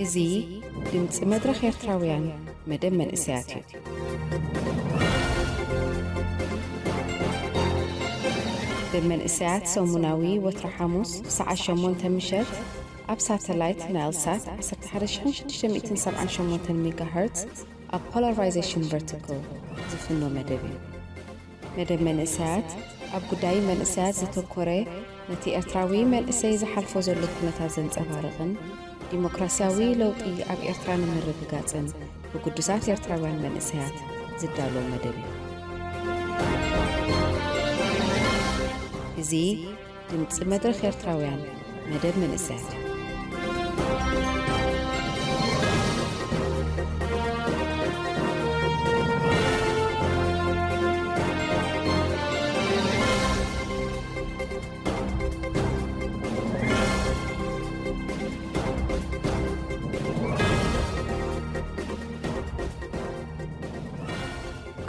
እዚ ድምፂ መድረኽ ኤርትራውያን መደብ መንእሰያት እዩ። መደብ መንእሰያት ሰሙናዊ ወትሪ ሓሙስ ብሰዓት ሸሞንተ ምሸት ኣብ ሳተላይት ናይል ሳት ዓሰርተ ሓደ ሺሕ ሽዱሽተ ሚእትን ሰብዓን ሸሞንተን ሜጋሄርትዝ ኣብ ፖላራይዜሽን ቨርቲካል ዝፍኖ መደብ እዩ። መደብ መንእሰያት ኣብ ጉዳይ መንእሰያት ዘተኮረ፣ ነቲ ኤርትራዊ መንእሰይ ዝሓልፎ ዘሎ ኩነታት ዘንጸባርቕን ዲሞክራስያዊ ለውጢ ኣብ ኤርትራ ንምርግጋጽን ብግዱሳት ኤርትራውያን መንእሰያት ዝዳሎ መደብ እዩ። እዚ ድምጺ መድረኽ ኤርትራውያን መደብ መንእሰያት እዩ።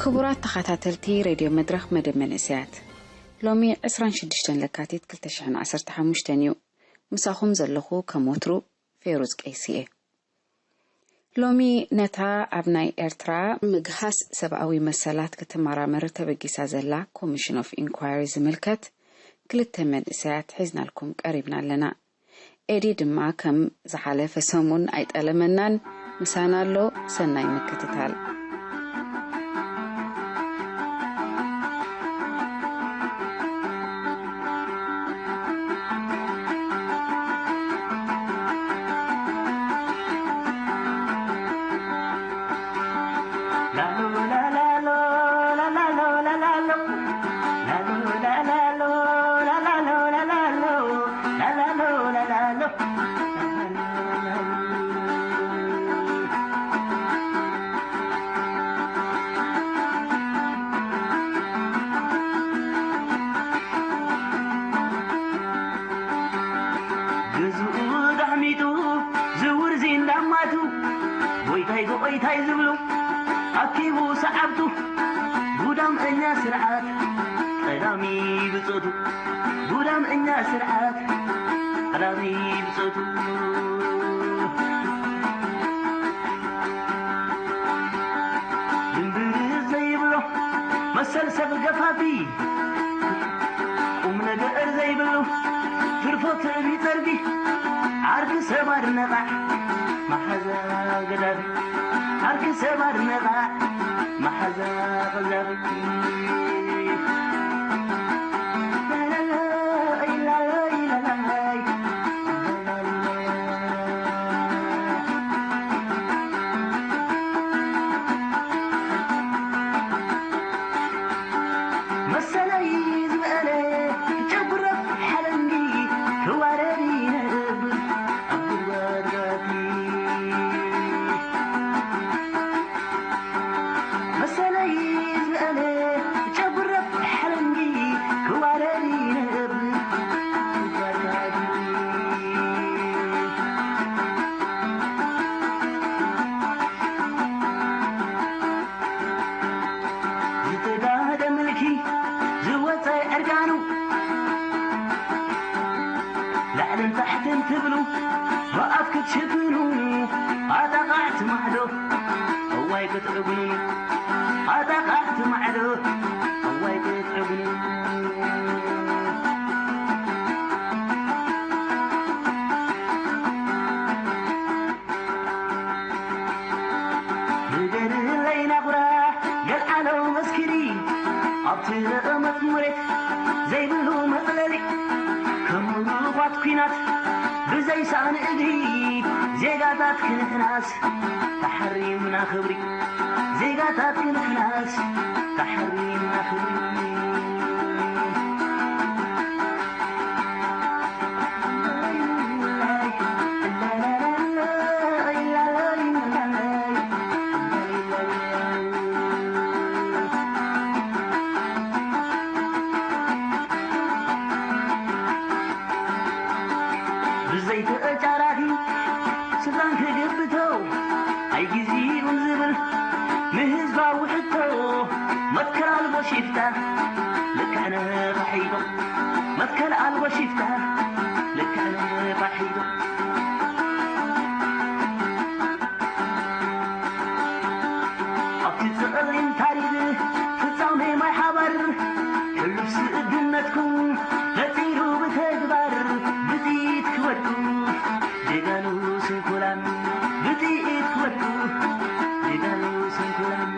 ክቡራት ተኸታተልቲ ሬድዮ መድረኽ መደብ መንእሰያት፣ ሎሚ ዕስራን ሽዱሽተን ለካቲት ክልተ ሽሕን ዓሰርተ ሓሙሽተን እዩ። ምሳኹም ዘለኹ ከም ወትሩ ፌሩዝ ቀይሲ እየ። ሎሚ ነታ ኣብ ናይ ኤርትራ ምግሃስ ሰብኣዊ መሰላት ክትመራመር ተበጊሳ ዘላ ኮሚሽን ኦፍ ኢንኳይሪ ዝምልከት ክልተ መንእሰያት ሒዝናልኩም ቀሪብና ኣለና። ኤዲ ድማ ከም ዝሓለፈ ሰሙን ኣይጠለመናን፣ ምሳና ኣሎ። ሰናይ ምክትታል። ገዝኡ ዳሕሚቱ ዝውርዚ እንዳማቱ፣ ጎይታይ ጎይታይ ዝብሉ ኣኪቡ ሰዓብቱ፣ ጉዳምኛ ስርዓት ቀዳሚ ብጾቱ፣ ጉዳምኛ ስርዓት ቀዳሚ ብጾቱ። ድንብር ዘይብሎ መሰል ሰብ ገፋፊ፣ ቁም ነገር ዘይብሉ ትርፎ ትዕቢ ጸርቢ፣ ዓርኪ ሰብ ኣድነቓዕ መሓዛ ገዳፊ፣ ዓርኪ ሰብ ኣድነቓዕ መሓዛ ቀዛፊ። መሰለይ ዝበለ ጨጉረፍ ሓለንጊ ክዋረድ ይነብር ኣብ ጉድጓድ ባቲ። መሰለይ ዝበለ ጨጉረፍ ሓለንጊ ክዋረድ ይነብር ኣብ ጉድጓድ ባቲ። ዝተጋህደ ምልኪ ዝወፀ እርጋኑ፣ ላዕልን ታሕትን ትብሉ ብኣፍ ክትሽፍኑ፣ ኣጣቓዕቲ ማዕዶ እዋይ ክትዕግኑ፣ ኣጣቓዕቲ ማዕዶ እዋይ ክትዕግኑ። ንገርለይ ናኹራ ገልዓሎ መስኪሪ፣ ኣብቲ ረቐመት መሬት ዘይብሉ መጽለሊ፣ ከም ሩኳት ኲናት ብዘይ ሳእኒ እግሪ፣ ዜጋታት ክንሕናስ ተሓሪምና ክብሪ፣ ዜጋታት ክንሕናስ ተሓሪምና ክብሪ። ብዘይ ተጫራሪ ስልጣን ክግብቶ ኣይግዜኡን ዝብል ንህዝባዊ ሕቶ መትከል ኣልቦ ሽፍታ ልክዕ ነፋሒቶ፣ መትከል ኣልቦ ሽፍታ ልክዕ ነፋሒቶ። ስእድነትኩም ነጺሩ ብተግባር ብጥይት ክወድቁ ጀጋኑ ስንኩላን ብጥይት ክወድቁ ጀጋኑ ስንኩላን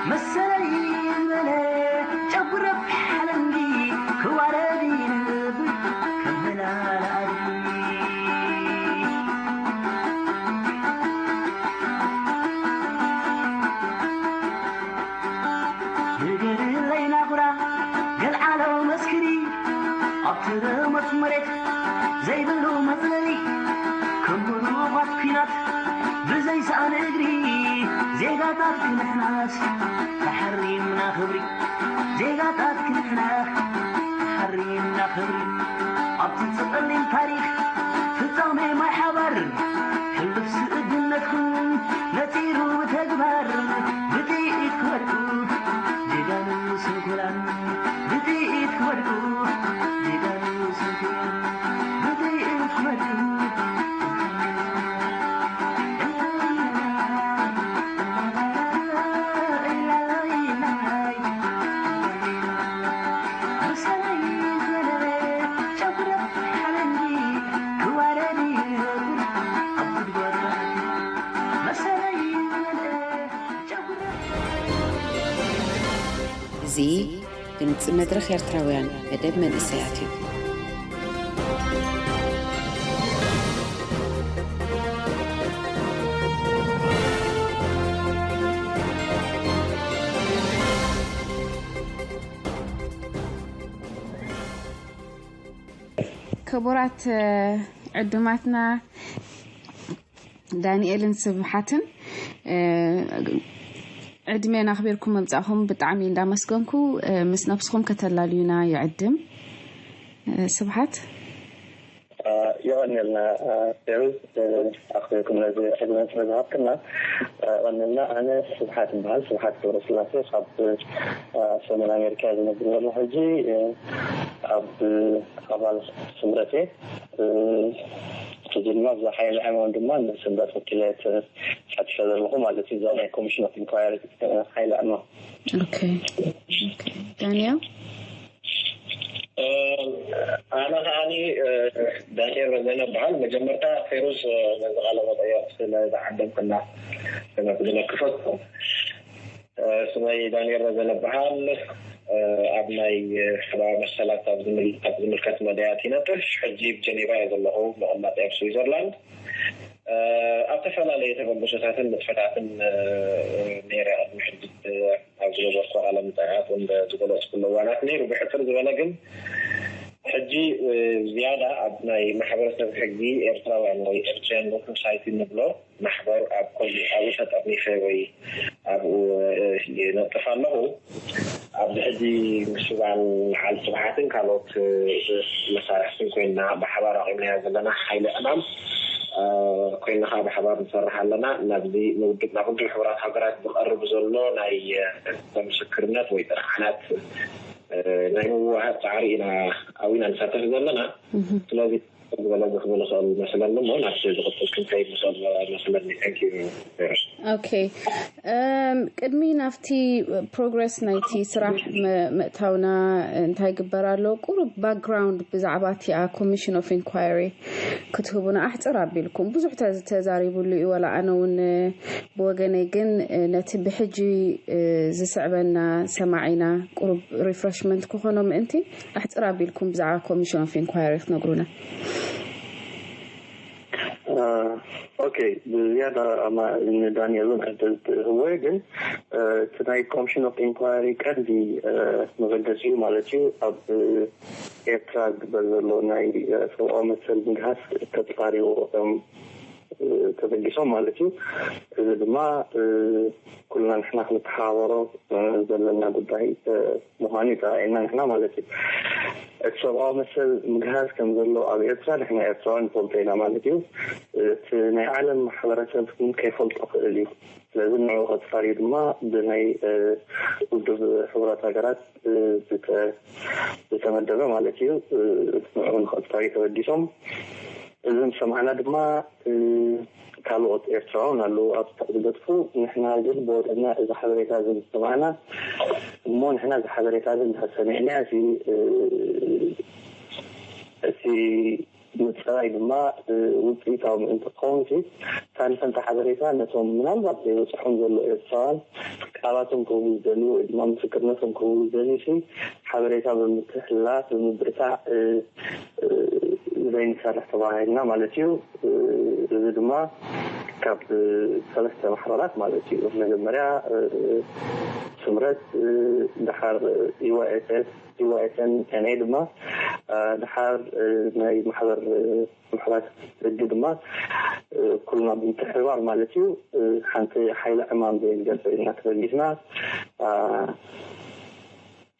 መሰለይ ዝበለ ጨጉረ ሓለንጊ ክዋረድ ይነብር ከም ህላል ኣድጊ ንገድለይ ናኹራ ገልዓሎ መስክሪ ኣብቲ ረመፅ መሬት ዘይብሉ መፅለሊ ከም ብሩኻት ኲናት ብዘይሰኣን እግሪ ዜጋታት ክንሕናስ ተሓሪምና ክብሪ ዜጋታት ክንሕና ተሓሪምና ክብሪ ኣብቲ ፀሊም ታሪክ ፍፃሜ ማይ ሓባር ሕሉፍ ስእድነትኩም ነፂሩ ብተግባር ብጥይት ክወድቁ ጀጋኑ ስንኩላን ብጥይት ክወድቁ ጀጋኑ ስንኩላን ብጥይት ክወድቁ እዚ ድምፂ መድረኽ ኤርትራውያን መደብ መንእሰያት እዩ። ክቡራት ዕዱማትና ዳንኤልን ስብሓትን ዕድሜን ኣኽቢርኩም ምምጻእኹም ብጣዕሚ እንዳመስገንኩ ምስ ነብስኹም ከተላልዩና ይዕድም። ስብሓት። የቐንየልና ፌሩዝ ኣኽቢርኩም ነዚ ዕድመን ስለዝሃብክና። የቐንየልና። ኣነ ስብሓት ይበሃል፣ ስብሓት ገብረስላሴ፣ ካብ ሰሜን ኣሜሪካ ዝነብር ዘለኹ ሕጂ። ኣብ ኣባል ስምረቴ ሕጂ ድማ ብዛ ሓይሊ ዕማም ድማ ንስምረት ወኪለ ተሳቲፈ ዘለኹ ማለት እዩ። እዛ ናይ ኮሚሽን ኦፍ ኢንኳሪ ሓይሊ ዕማም። ዳንኤል። ኣነ ከዓኒ ዳንኤል ረዘነ በሃል። መጀመርታ ፌሩዝ ነዚ ቃለ መጠየቕ ስለ ዝዓደምክና ስለ ዝለክፈኩም። ስመይ ዳንኤል ረዘነ በሃል። ኣብ ናይ ሰብኣዊ መሰላት ኣብ ዝምልከት መዳያት ይነጥፍ። ሕጂ ብጀኔቫ እየ ዘለኹ፣ መቐመጠ ኣብ ስዊዘርላንድ። ኣብ ተፈላለየ ተበግሶታትን ንጥፈታትን ነይረ። ቅድሚ ሕጂ ኣብ ዝገበርኩ ቃለ መጠይቓት እውን ዝገለፅኩሉ እዋናት ነይሩ። ብሕፅር ዝበለ ግን ሕጂ ዝያዳ ኣብ ናይ ማሕበረሰብ ሕጊ ኤርትራውያን ወይ ኤርትራያን ሶሳይቲ ንብሎ ማሕበር ኣብ ኮዚ ኣብኡ ተጠርኒፈ ወይ ኣብኡ ይነጥፍ ኣለኹ። ኣብዚ ሕጂ ምስ ሱዳን ንዓል ስብሓትን ካልኦት መሳርሕትን ኮይንና ብሓባር ኣቑምናዮ ዘለና ሓይሊ ዕማም ኮይንና ከዓ ብሓባር ንሰርሕ ኣለና። ናብዚ ንውድብ ናብ ውድብ ሕቡራት ሃገራት ዝቐርብ ዘሎ ናይ ምስክርነት ወይ ጥርዓናት ናይ ምውሃብ ፃዕሪ ኢና ኣብኡ ኢና ንሳተፍ ዘለና። ስለዚ ዝበለ ክብል ይኽእል ይመስለኒ እሞ ናብቲ ዝቕፅል ክንከይድ ንኽእል ይመስለኒ። Thank you very much። ኦኬ። ቅድሚ ናብቲ ፕሮግረስ ናይቲ ስራሕ ምእታውና እንታይ ይግበር ኣሎ? ቁሩብ ባክግራውንድ ብዛዕባ እቲኣ ኮሚሽን ኦፍ ኢንኳይሪ ክትህቡና ኣሕፅር ኣቢልኩም። ብዙሕ ተዛሪቡሉ እዩ፣ ዋላ ኣነ እውን ብወገነይ ግን ነቲ ብሕጂ ዝስዕበና ሰማዒና ቁሩብ ሪፍረሽመንት ክኾኖ ምእንቲ ኣሕፅር ኣቢልኩም ብዛዕባ ኮሚሽን ኦፍ ኢንኳይሪ ክትነግሩና። ኦኬ፣ ብዝያዳ ንዳንኤል እውን ዕድል ትህቦ ግን እቲ ናይ ኮሚሽን ኦፍ ኢንኳሪ ቀንዲ መበገሲኡ ማለት እዩ ኣብ ኤርትራ ዝግበር ዘሎ ናይ ሰብኣዊ መሰል ምግሃስ ተፃሪዎ ተበጊሶም ማለት እዩ። እዚ ድማ ኩልና ንሕና ክንተሓባበሮ ዘለና ጉዳይ ምዃኑ እዩ ተራእየና ንሕና ማለት እዩ። እቲ ሰብኣዊ መሰል ምግሃስ ከም ዘሎ ኣብ ኤርትራ ንሕና ኤርትራውያን ንፈልጦ ኢና ማለት እዩ። እቲ ናይ ዓለም ማሕበረሰብ እውን ከይፈልጦ ክእል እዩ። ስለዚ ንዕኡ ከጻርዩ ድማ ብናይ ውድብ ሕቡራት ሃገራት ዝተመደበ ማለት እዩ። ንዕኡ ንኸጻርዩ ተበጊሶም፣ እዚ ምስ ሰማዕና ድማ ካልኦት ኤርትራውያን ኣለዉ ኣብ ዝተዝገጥፉ። ንሕና ግን ብወገንና እዚ ሓበሬታ እዚ ምስ ሰማዕና እሞ ንሕና እዚ ሓበሬታ እዚ እንድሕር ሰሚዕና እቲ እቲ ምጽራይ ድማ ውፅኢታዊ ምእንቲ ክኸውን ሲ ሳልሰንቲ ሓበሬታ ነቶም ምናልባት ዘይበፅሖም ዘሎ ኤርትራውያን ቃላቶም ክህቡ ዝደልዩ ወይ ድማ ምስክርነቶም ክህቡ ዝደልዩ ሲ ሓበሬታ ብምትሕልላፍ ብምብርታዕ ዘይንሰርሕ ተባሂልና ማለት እዩ። እዚ ድማ ካብ ሰለስተ ማሕበራት ማለት እዩ። መጀመርያ ስምረት፣ ድሓር ዩዋኤስኤስ ዩዋኤስኤን ኤንኤ ድማ ድሓር ናይ ማሕበር ምሕረት ህጊ ድማ ኩልና ብምትሕባር ማለት እዩ። ሓንቲ ሓይሊ ዕማም ዘይንገብር ኢና ተበጊስና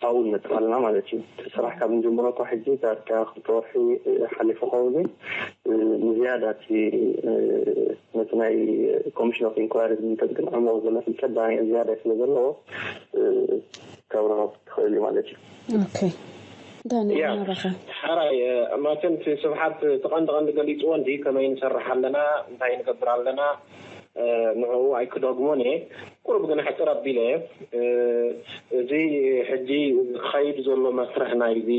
ኣብኡ ንነጥፍ ኣለና ማለት እዩ። እቲ ስራሕ ካብ ንጀምሮ እኳ ሕጂ ዳርጋ ክልተ ወርሒ ሓሊፉ ከውን፣ ንዝያዳ እቲ ነቲ ናይ ኮሚሽን ኦፍ ኢንኳሪ ዝምልከት ግን ዕሙቕ ዝበለ ፍልጠት ዳ ዝያዳ ስለ ዘለዎ ከብርሆ ትኽእል እዩ ማለት እዩ። ኦኬ ዳኒ ያ። ናባኻ ሓራይ ማቸም እቲ ስብሓት እቲ ቀንዲ ቀንዲ ገሊፅዎ እንዲ ከመይ ንሰርሕ ኣለና እንታይ ንገብር ኣለና ንዕኡ ኣይክደግሞን እየ። ቁሩብ ግን ሕፅር ኣቢለ እዚ ሕጂ ዝኸይድ ዘሎ መስርሕ ናይ እዚ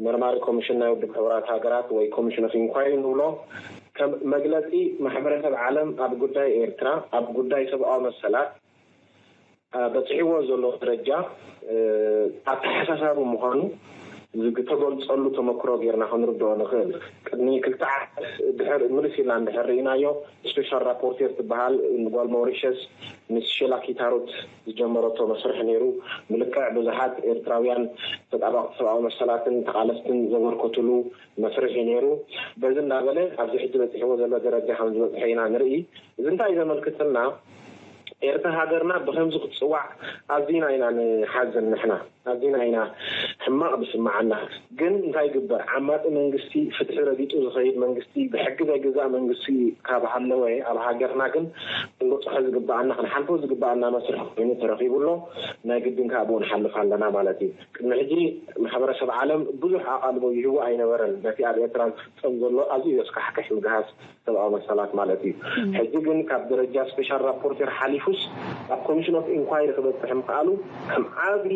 መርማሪ ኮሚሽን ናይ ውድብ ሕቡራት ሃገራት ወይ ኮሚሽን ኦፍ ኢንኳሪ ንብሎ ከም መግለፂ ማሕበረሰብ ዓለም ኣብ ጉዳይ ኤርትራ ኣብ ጉዳይ ሰብኣዊ መሰላት በፅሕዎ ዘሎ ደረጃ ኣተሓሳሳቢ ምዃኑ ዝተገልፀሉ ተመክሮ ጌርና ክንርድኦ ንኽእል። ቅድሚ ክልተ ዓመት ድሕር ምልስ ኢልና እንድሕር ርኢናዮ ስፔሻል ራፖርቴር ትበሃል ንጓል ሞሪሸስ ምስ ሼላ ኪታሩት ዝጀመረቶ መስርሕ ነይሩ። ብልክዕ ብዙሓት ኤርትራውያን ተጣባቕቲ ሰብኣዊ መሰላትን ተቓለስትን ዘበርከትሉ መስርሕ እዩ ነይሩ። በዚ እናበለ ኣብዚ ሕጂ በፂሕዎ ዘሎ ደረጃ ከም ዝበፅሐ ኢና ንርኢ። እዚ እንታይ ዘመልክተልና ኤርትራ ሃገርና ብከምዚ ክትፅዋዕ ኣዚና ኢና ንሓዝን ንሕና ኣዚና ኢና ሕማቕ ዝስምዓና። ግን እንታይ ይግበር ዓማፂ መንግስቲ ፍትሒ ረጊጡ ዝኸይድ መንግስቲ ብሕጊ ዘይግዛእ መንግስቲ ካብ ሃለወ ኣብ ሃገርና ግን ክንበፅሖ ዝግበኣና ክንሓልፎ ዝግበኣና መስርሒ ኮይኑ ተረኺቡ ኣሎ። ናይ ግድን ከዓ ብኡ ንሓልፍ ኣለና ማለት እዩ። ቅድሚ ሕጂ ማሕበረሰብ ዓለም ብዙሕ ኣቓልቦ ይህቦ ኣይነበረን ነቲ ኣብ ኤርትራ ዝፍፀም ዘሎ ኣዝዩ ዘስካሕክሕ ምግሃስ ሰብኣዊ መሰላት ማለት እዩ። ሕጂ ግን ካብ ደረጃ ስፔሻል ራፖርተር ሓሊፉስ ኣብ ኮሚሽን ኦፍ ኢንኳይሪ ክበፅሕ ምክኣሉ ከም ዓቢ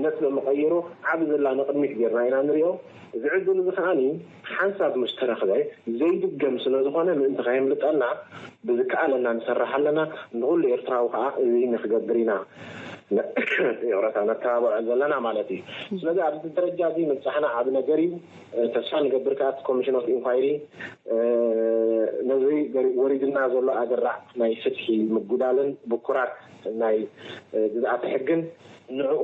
ነጥቢ መቐየሮ ዓቢ ዘላ ንቕድሚት ጌርና ኢና ንሪኦ። እዚ ዕድል እዚ ከዓኒ ሓንሳብ ምስ ተረኽበ ዘይድገም ስለ ዝኾነ ምእንቲ ከየምልጠና ብዝከኣለና ንሰርሕ ኣለና። ንኹሉ ኤርትራዊ ከዓ እዚ ንክገብር ኢና ይቕረታ ነተባብዖ ዘለና ማለት እዩ። ስለዚ ኣብዚ ደረጃ እዚ ምብፃሕና ዓቢ ነገር እዩ። ተስፋ ንገብር ከዓ እቲ ኮሚሽን ኦፍ ኢንኳይሪ ነዚ ወሪድና ዘሎ ኣገራዕ ናይ ፍትሒ ምጉዳልን ብኩራት ናይ ግዝኣተ ሕግን ንዕኡ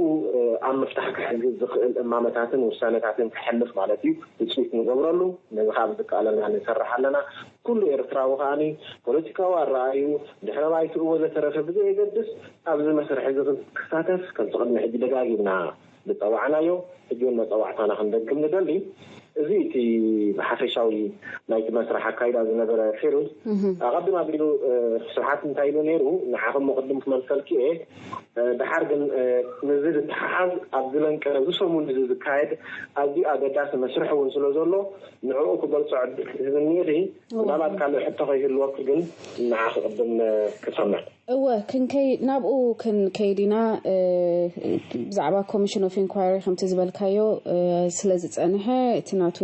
ኣብ ምፍታሕ ክሕግዝ ዝኽእል እማመታትን ውሳነታትን ክሕልፍ ማለት እዩ። ትፅቢት ንገብረሉ ነዚ ከዓ ብዝከኣለና ንሰርሕ ኣለና። ኩሉ ኤርትራዊ ከዓኒ ፖለቲካዊ ኣረኣዩ ድሕረ ባይትኡ ወዘተረፈ ብዘየገድስ ኣብዚ መስርሕ እዚ ክሳተፍ ከምቲ ቅድሚ ሕጂ ደጋጊምና ዝፀዋዕናዮ ሕጂ እውን መፀዋዕታና ክንደግም ንደሊ። እዚ እቲ ብሓፈሻዊ ናይቲ መስርሕ ኣካይዳ ዝነበረ ፌሩዝ ኣቐድም ኣቢሉ ስብሓት እንታይ ኢሉ ነይሩ ንዓኹም ቅድም ክመልሰልኪ እየ። ድሓር ግን ምዚ ዝተሓሓዝ ኣብዚ ለንቀ እዚ ሰሙን እዚ ዝካየድ ኣዝዩ ኣገዳሲ መስርሕ እውን ስለ ዘሎ ንዕኡ ክገልፆ ዕድል ክትህብኒ ኢኺ። ምናልባት ካልእ ሕቶ ከይህልወኪ ግን ንዓኺ ቅድም ክሰምዕ። እወ ክንከይ ናብኡ ክንከይድ ኢና። ብዛዕባ ኮሚሽን ኦፍ ኢንኳሪ ከምቲ ዝበልካዮ ስለ ዝፀንሐ እቲ ናቱ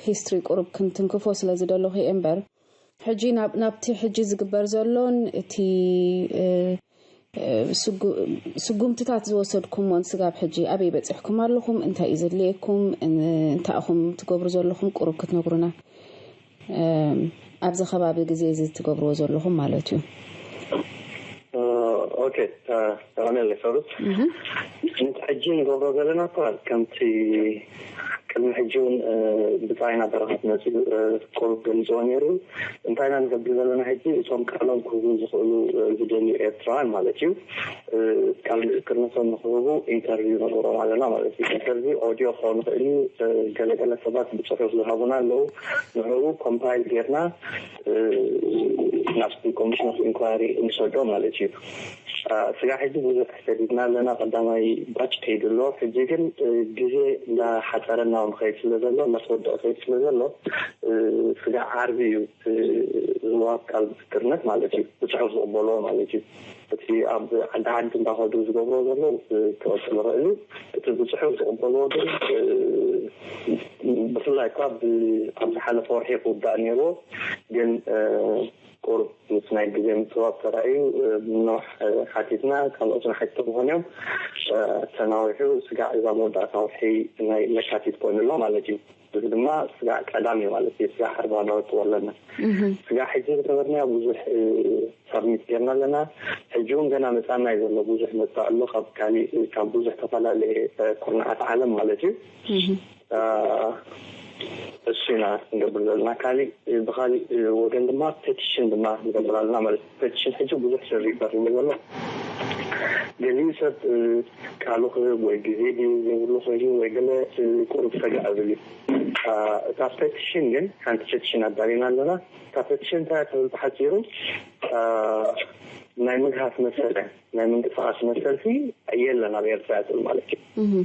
ሂስትሪ ቁሩብ ክንትንክፎ ስለ ዝደለኹ እየ እምበር ሕጂ ናብቲ ሕጂ ዝግበር ዘሎን እቲ ስጉምትታት ዝወሰድኩሞን ስጋብ ሕጂ ኣበይ በፂሕኩም ኣለኹም እንታይ እዩ ዘድልየኩም እንታይ ኢኹም ትገብሩ ዘለኹም ቁሩብ ክትነግሩና ኣብዚ ከባቢ ግዜ እዚ ትገብርዎ ዘለኹም ማለት እዩ። ኦኬ ተቐመለ ሰሩት። ሕጂ ንገብሮ ዘለና እኳ ከምቲ ቅድሚ ሕጂ እውን ብቻይና በረኻት መፅኡ ቁሩብ ገሊፅዎ ነይሩ። እንታይ ኢና ንገብር ዘለና ሕጂ? እቶም ቃሎም ክህቡ ዝኽእሉ ዝደልዩ ኤርትራውያን ማለት እዩ፣ ቃል ምስክርነቶም ንክህቡ ኢንተርቪው ንገብሮም ኣለና ማለት እዩ። ኢንተርቪው ኦዲዮ ክኸውን ይኽእል እዩ። ገለገለ ሰባት ብፅሑፍ ዝሃቡና ኣለዉ። ንዕኡ ኮምፓይል ጌርና ናብቲ ኮሚሽን ኦፍ ኢንኳሪ ንሰዶ ማለት እዩ። ስጋ ሕጂ ብዙሕ ሰዲድና ኣለና። ቀዳማይ ባች ከይዱ ኣሎ። ሕጂ ግን ግዜ እንዳሓፀረና ንኸይድ ስለ ዘሎ፣ እናተወደኦ ከይድ ስለ ዘሎ፣ ስጋ ዓርቢ እዩ ዝወሃብ ቃል ምስክርነት ማለት እዩ። ብፅሑፍ ዝቕበልዎ ማለት እዩ። እቲ ኣብ ዓዲ ዓዲ እንዳኸዱ ዝገብሮ ዘሎ ክቐፅል ይኽእል እዩ። እቲ ብፅሑፍ ዝቕበልዎ ግን ብፍላይ እኳ ኣብ ዝሓለፈ ወርሒ ክውዳእ ነይርዎ። ግን ቁሩብ ምስ ናይ ግዜ ምትዋብ ተራእዩ ምንዋሕ ሓቲትና፣ ካልኦት ሓቲቶም ምኾን እዮም። ተናዊሑ ስጋዕ እዛ መወዳእታ ወርሒ ናይ ለካቲት ኮይኑ ኣሎ ማለት እዩ። እዚ ድማ ስጋዕ ቀዳም እዩ ማለት እዩ። ስጋዕ ዓርባ ነወጥዎ ኣለና። ስጋዕ ሕጂ ዝገበርናዮ ብዙሕ ሳብሚት ጌርና ኣለና። ሕጂ እውን ገና መፃና እዩ ዘሎ። ብዙሕ መፃ ኣሎ ካብ ካሊእ ካብ ብዙሕ ተፈላለየ ኩርናዓት ዓለም ማለት እዩ። እሱ ኢና ንገብር ዘለና። ካሊእ ብካሊእ ወገን ድማ ፔቲሽን ድማ ንገብር ኣለና ማለት እዩ። ፔቲሽን ሕጂ ብዙሕ ሰብ ይቀርብ ዘሎ። ገሊኡ ሰብ ቃሉ ክህብ ወይ ግዜ ዘይብሉ ኮይኑ ወይ ገለ ቁሩብ ሰጋእ ብል እዩ። እታ ፔቲሽን ግን ሓንቲ ፔቲሽን ኣዳሊና ኣለና። እታ ፔቲሽን እንታይ ትብል ብሓፂሩ ናይ ምግሃስ መሰል ናይ ምንቅስቃስ መሰልሲ የለን ኣብ ኤርትራ ትብል ማለት እዩ።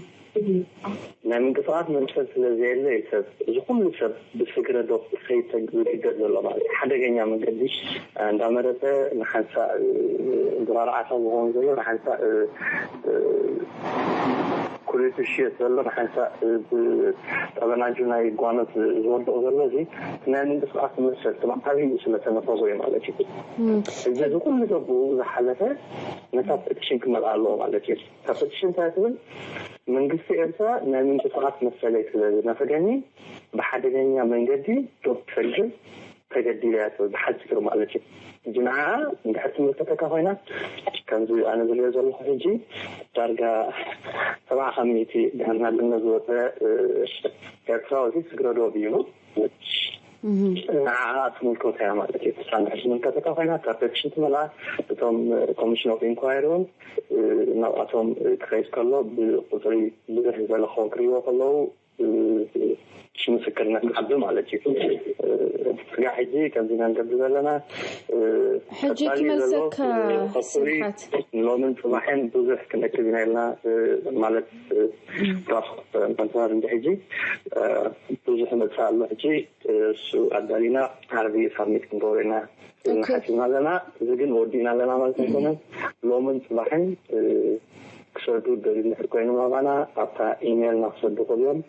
ናይ ምንቅስቃስ መሰል ስለ ዘየለ እዩ ሰብ እዚ ኩሉ ሰብ ብስግረ ዶብ ዝኸይድ ዝግደድ ዘሎ ማለት እዩ። ሓደገኛ መንገዲ እንዳመረፀ ንሓንሳእ ብራርዓታ ዝኸውን ዘሎ ንሓንሳእ ኩሊቱ ሽየጥ ዘሎ ንሓንሳእ ብጠበናጁ ናይ ጓኖት ዝወድቕ ዘሎ እዚ ናይ ምንቅስቃስ መሰል ትማዕታዊ ስለተነፈጎ እዩ ማለት እዩ። እዚ እዚ ኩሉ ዘብኡ ዝሓለፈ ነታ ፕቲሽን ክመልኣ ኣለዎ ማለት እዩ። እታ ፕቲሽን እንታይ ትብል? መንግስቲ ኤርትራ ናይ ምንቅስቃስ መሰለይ ስለ ዝነፈገኒ ብሓደገኛ መንገዲ ዶብ ክሰግር ተገዲደ እያ ትብል ብሓፂሩ ማለት እዩ። ሕጂ ንዓ እንድሕር ትምልከተካ ኮይና ከምዚ ኣነ ዝሪኦ ዘለኹ ሕጂ ዳርጋ ሰብዓ ካብ ሚእቲ ድሕሪ ናጽነት ዝወፀ ኤርትራዊ ስግረ ዶብ እዩ። ንዓ ትምልከቶ እያ ማለት እዩ። ንሳ እንድሕር ትምልከተካ ኮይና እታ ፔቲሽን ትመልኣ እቶም ኮሚሽን ኦፍ ኢንኳይሪ እውን ናብኣቶም ክኸይድ ከሎ ብቁፅሪ ብዝሕ ዝበለ ክኸውን ክሪእዎ ከለዉ ምስክርነት ዓቢ ማለት እዩ። ስጋ ሕጂ ከምዚ ኢና ንገብር ዘለና ሕጂ ክመልሰካ ስብሓት ሎምን ፅባሕን ብዙሕ ክንእክብ ኢና ኢልና ማለት ራፍ መንፈር እንደ ሕጂ ብዙሕ መፅእ ኣሎ። ሕጂ እሱ ኣዳሊና ዓርቢ ሳብሚት ክንገብሮ ኢና ሓሲብና ኣለና። እዚ ግን ወዲእና ኣለና ማለት ኣይኮነን። ሎምን ፅባሕን ክሰዱ ደሊ እንድሕር ኮይኖም ኣባና ኣብታ ኢሜይል ናክሰዱ ክእልዮም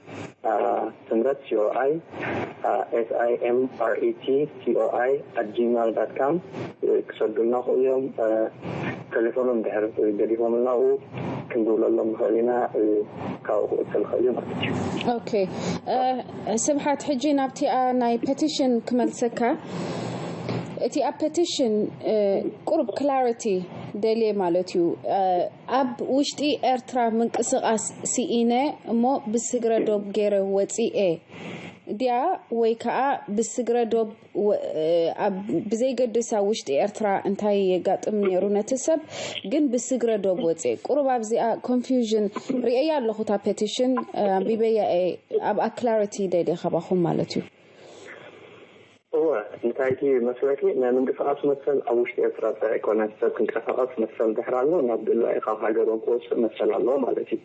ትምረት ሲኦኣይ ኤስኣይኤምአርኢቲ ሲኦኣይ ኣት ጂሜል ዳት ካም ክሰዱልና ክእልዮም። ቴሌፎኖም ድሕር ገዲፎምልና ኡ ክንድውለሎም ንኽእል ኢና። ካብኡ ክእሰል ክእል እዩ ማለት እዩ። ኦኬ ስብሓት፣ ሕጂ ናብቲኣ ናይ ፐቲሽን ክመልሰካ። እቲ ኣብ ፐቲሽን ቁሩብ ክላሪቲ ደልየ ማለት እዩ። ኣብ ውሽጢ ኤርትራ ምንቅስቃስ ስኢነ እሞ ብስግረ ዶብ ገይረ ወፂኤ ድያ ወይ ከዓ ብስግረ ዶብ ብዘይገድስ ኣብ ውሽጢ ኤርትራ እንታይ የጋጥም ነይሩ ነቲ ሰብ ግን ብስግረ ዶብ ወፅኤ ቁሩብ ኣብዚኣ ኮንፊውዥን ርእያ ኣለኹ። እታ ፔቲሽን ኣንቢበያ እየ። ኣብኣ ክላሪቲ ደልየ ካባኹም ማለት እዩ። እወ እንታይ እቲ መስለኪ ናይ ምንቅስቃስ መሰል ኣብ ውሽጢ ኤርትራ ጥራይ ኣይኮነን። ሰብ ክንቀሳቀስ መሰል ድሕር ኣሎ ናብ ድላዩ ካብ ሃገሮም ክወፅእ መሰል ኣለዎ ማለት እዩ።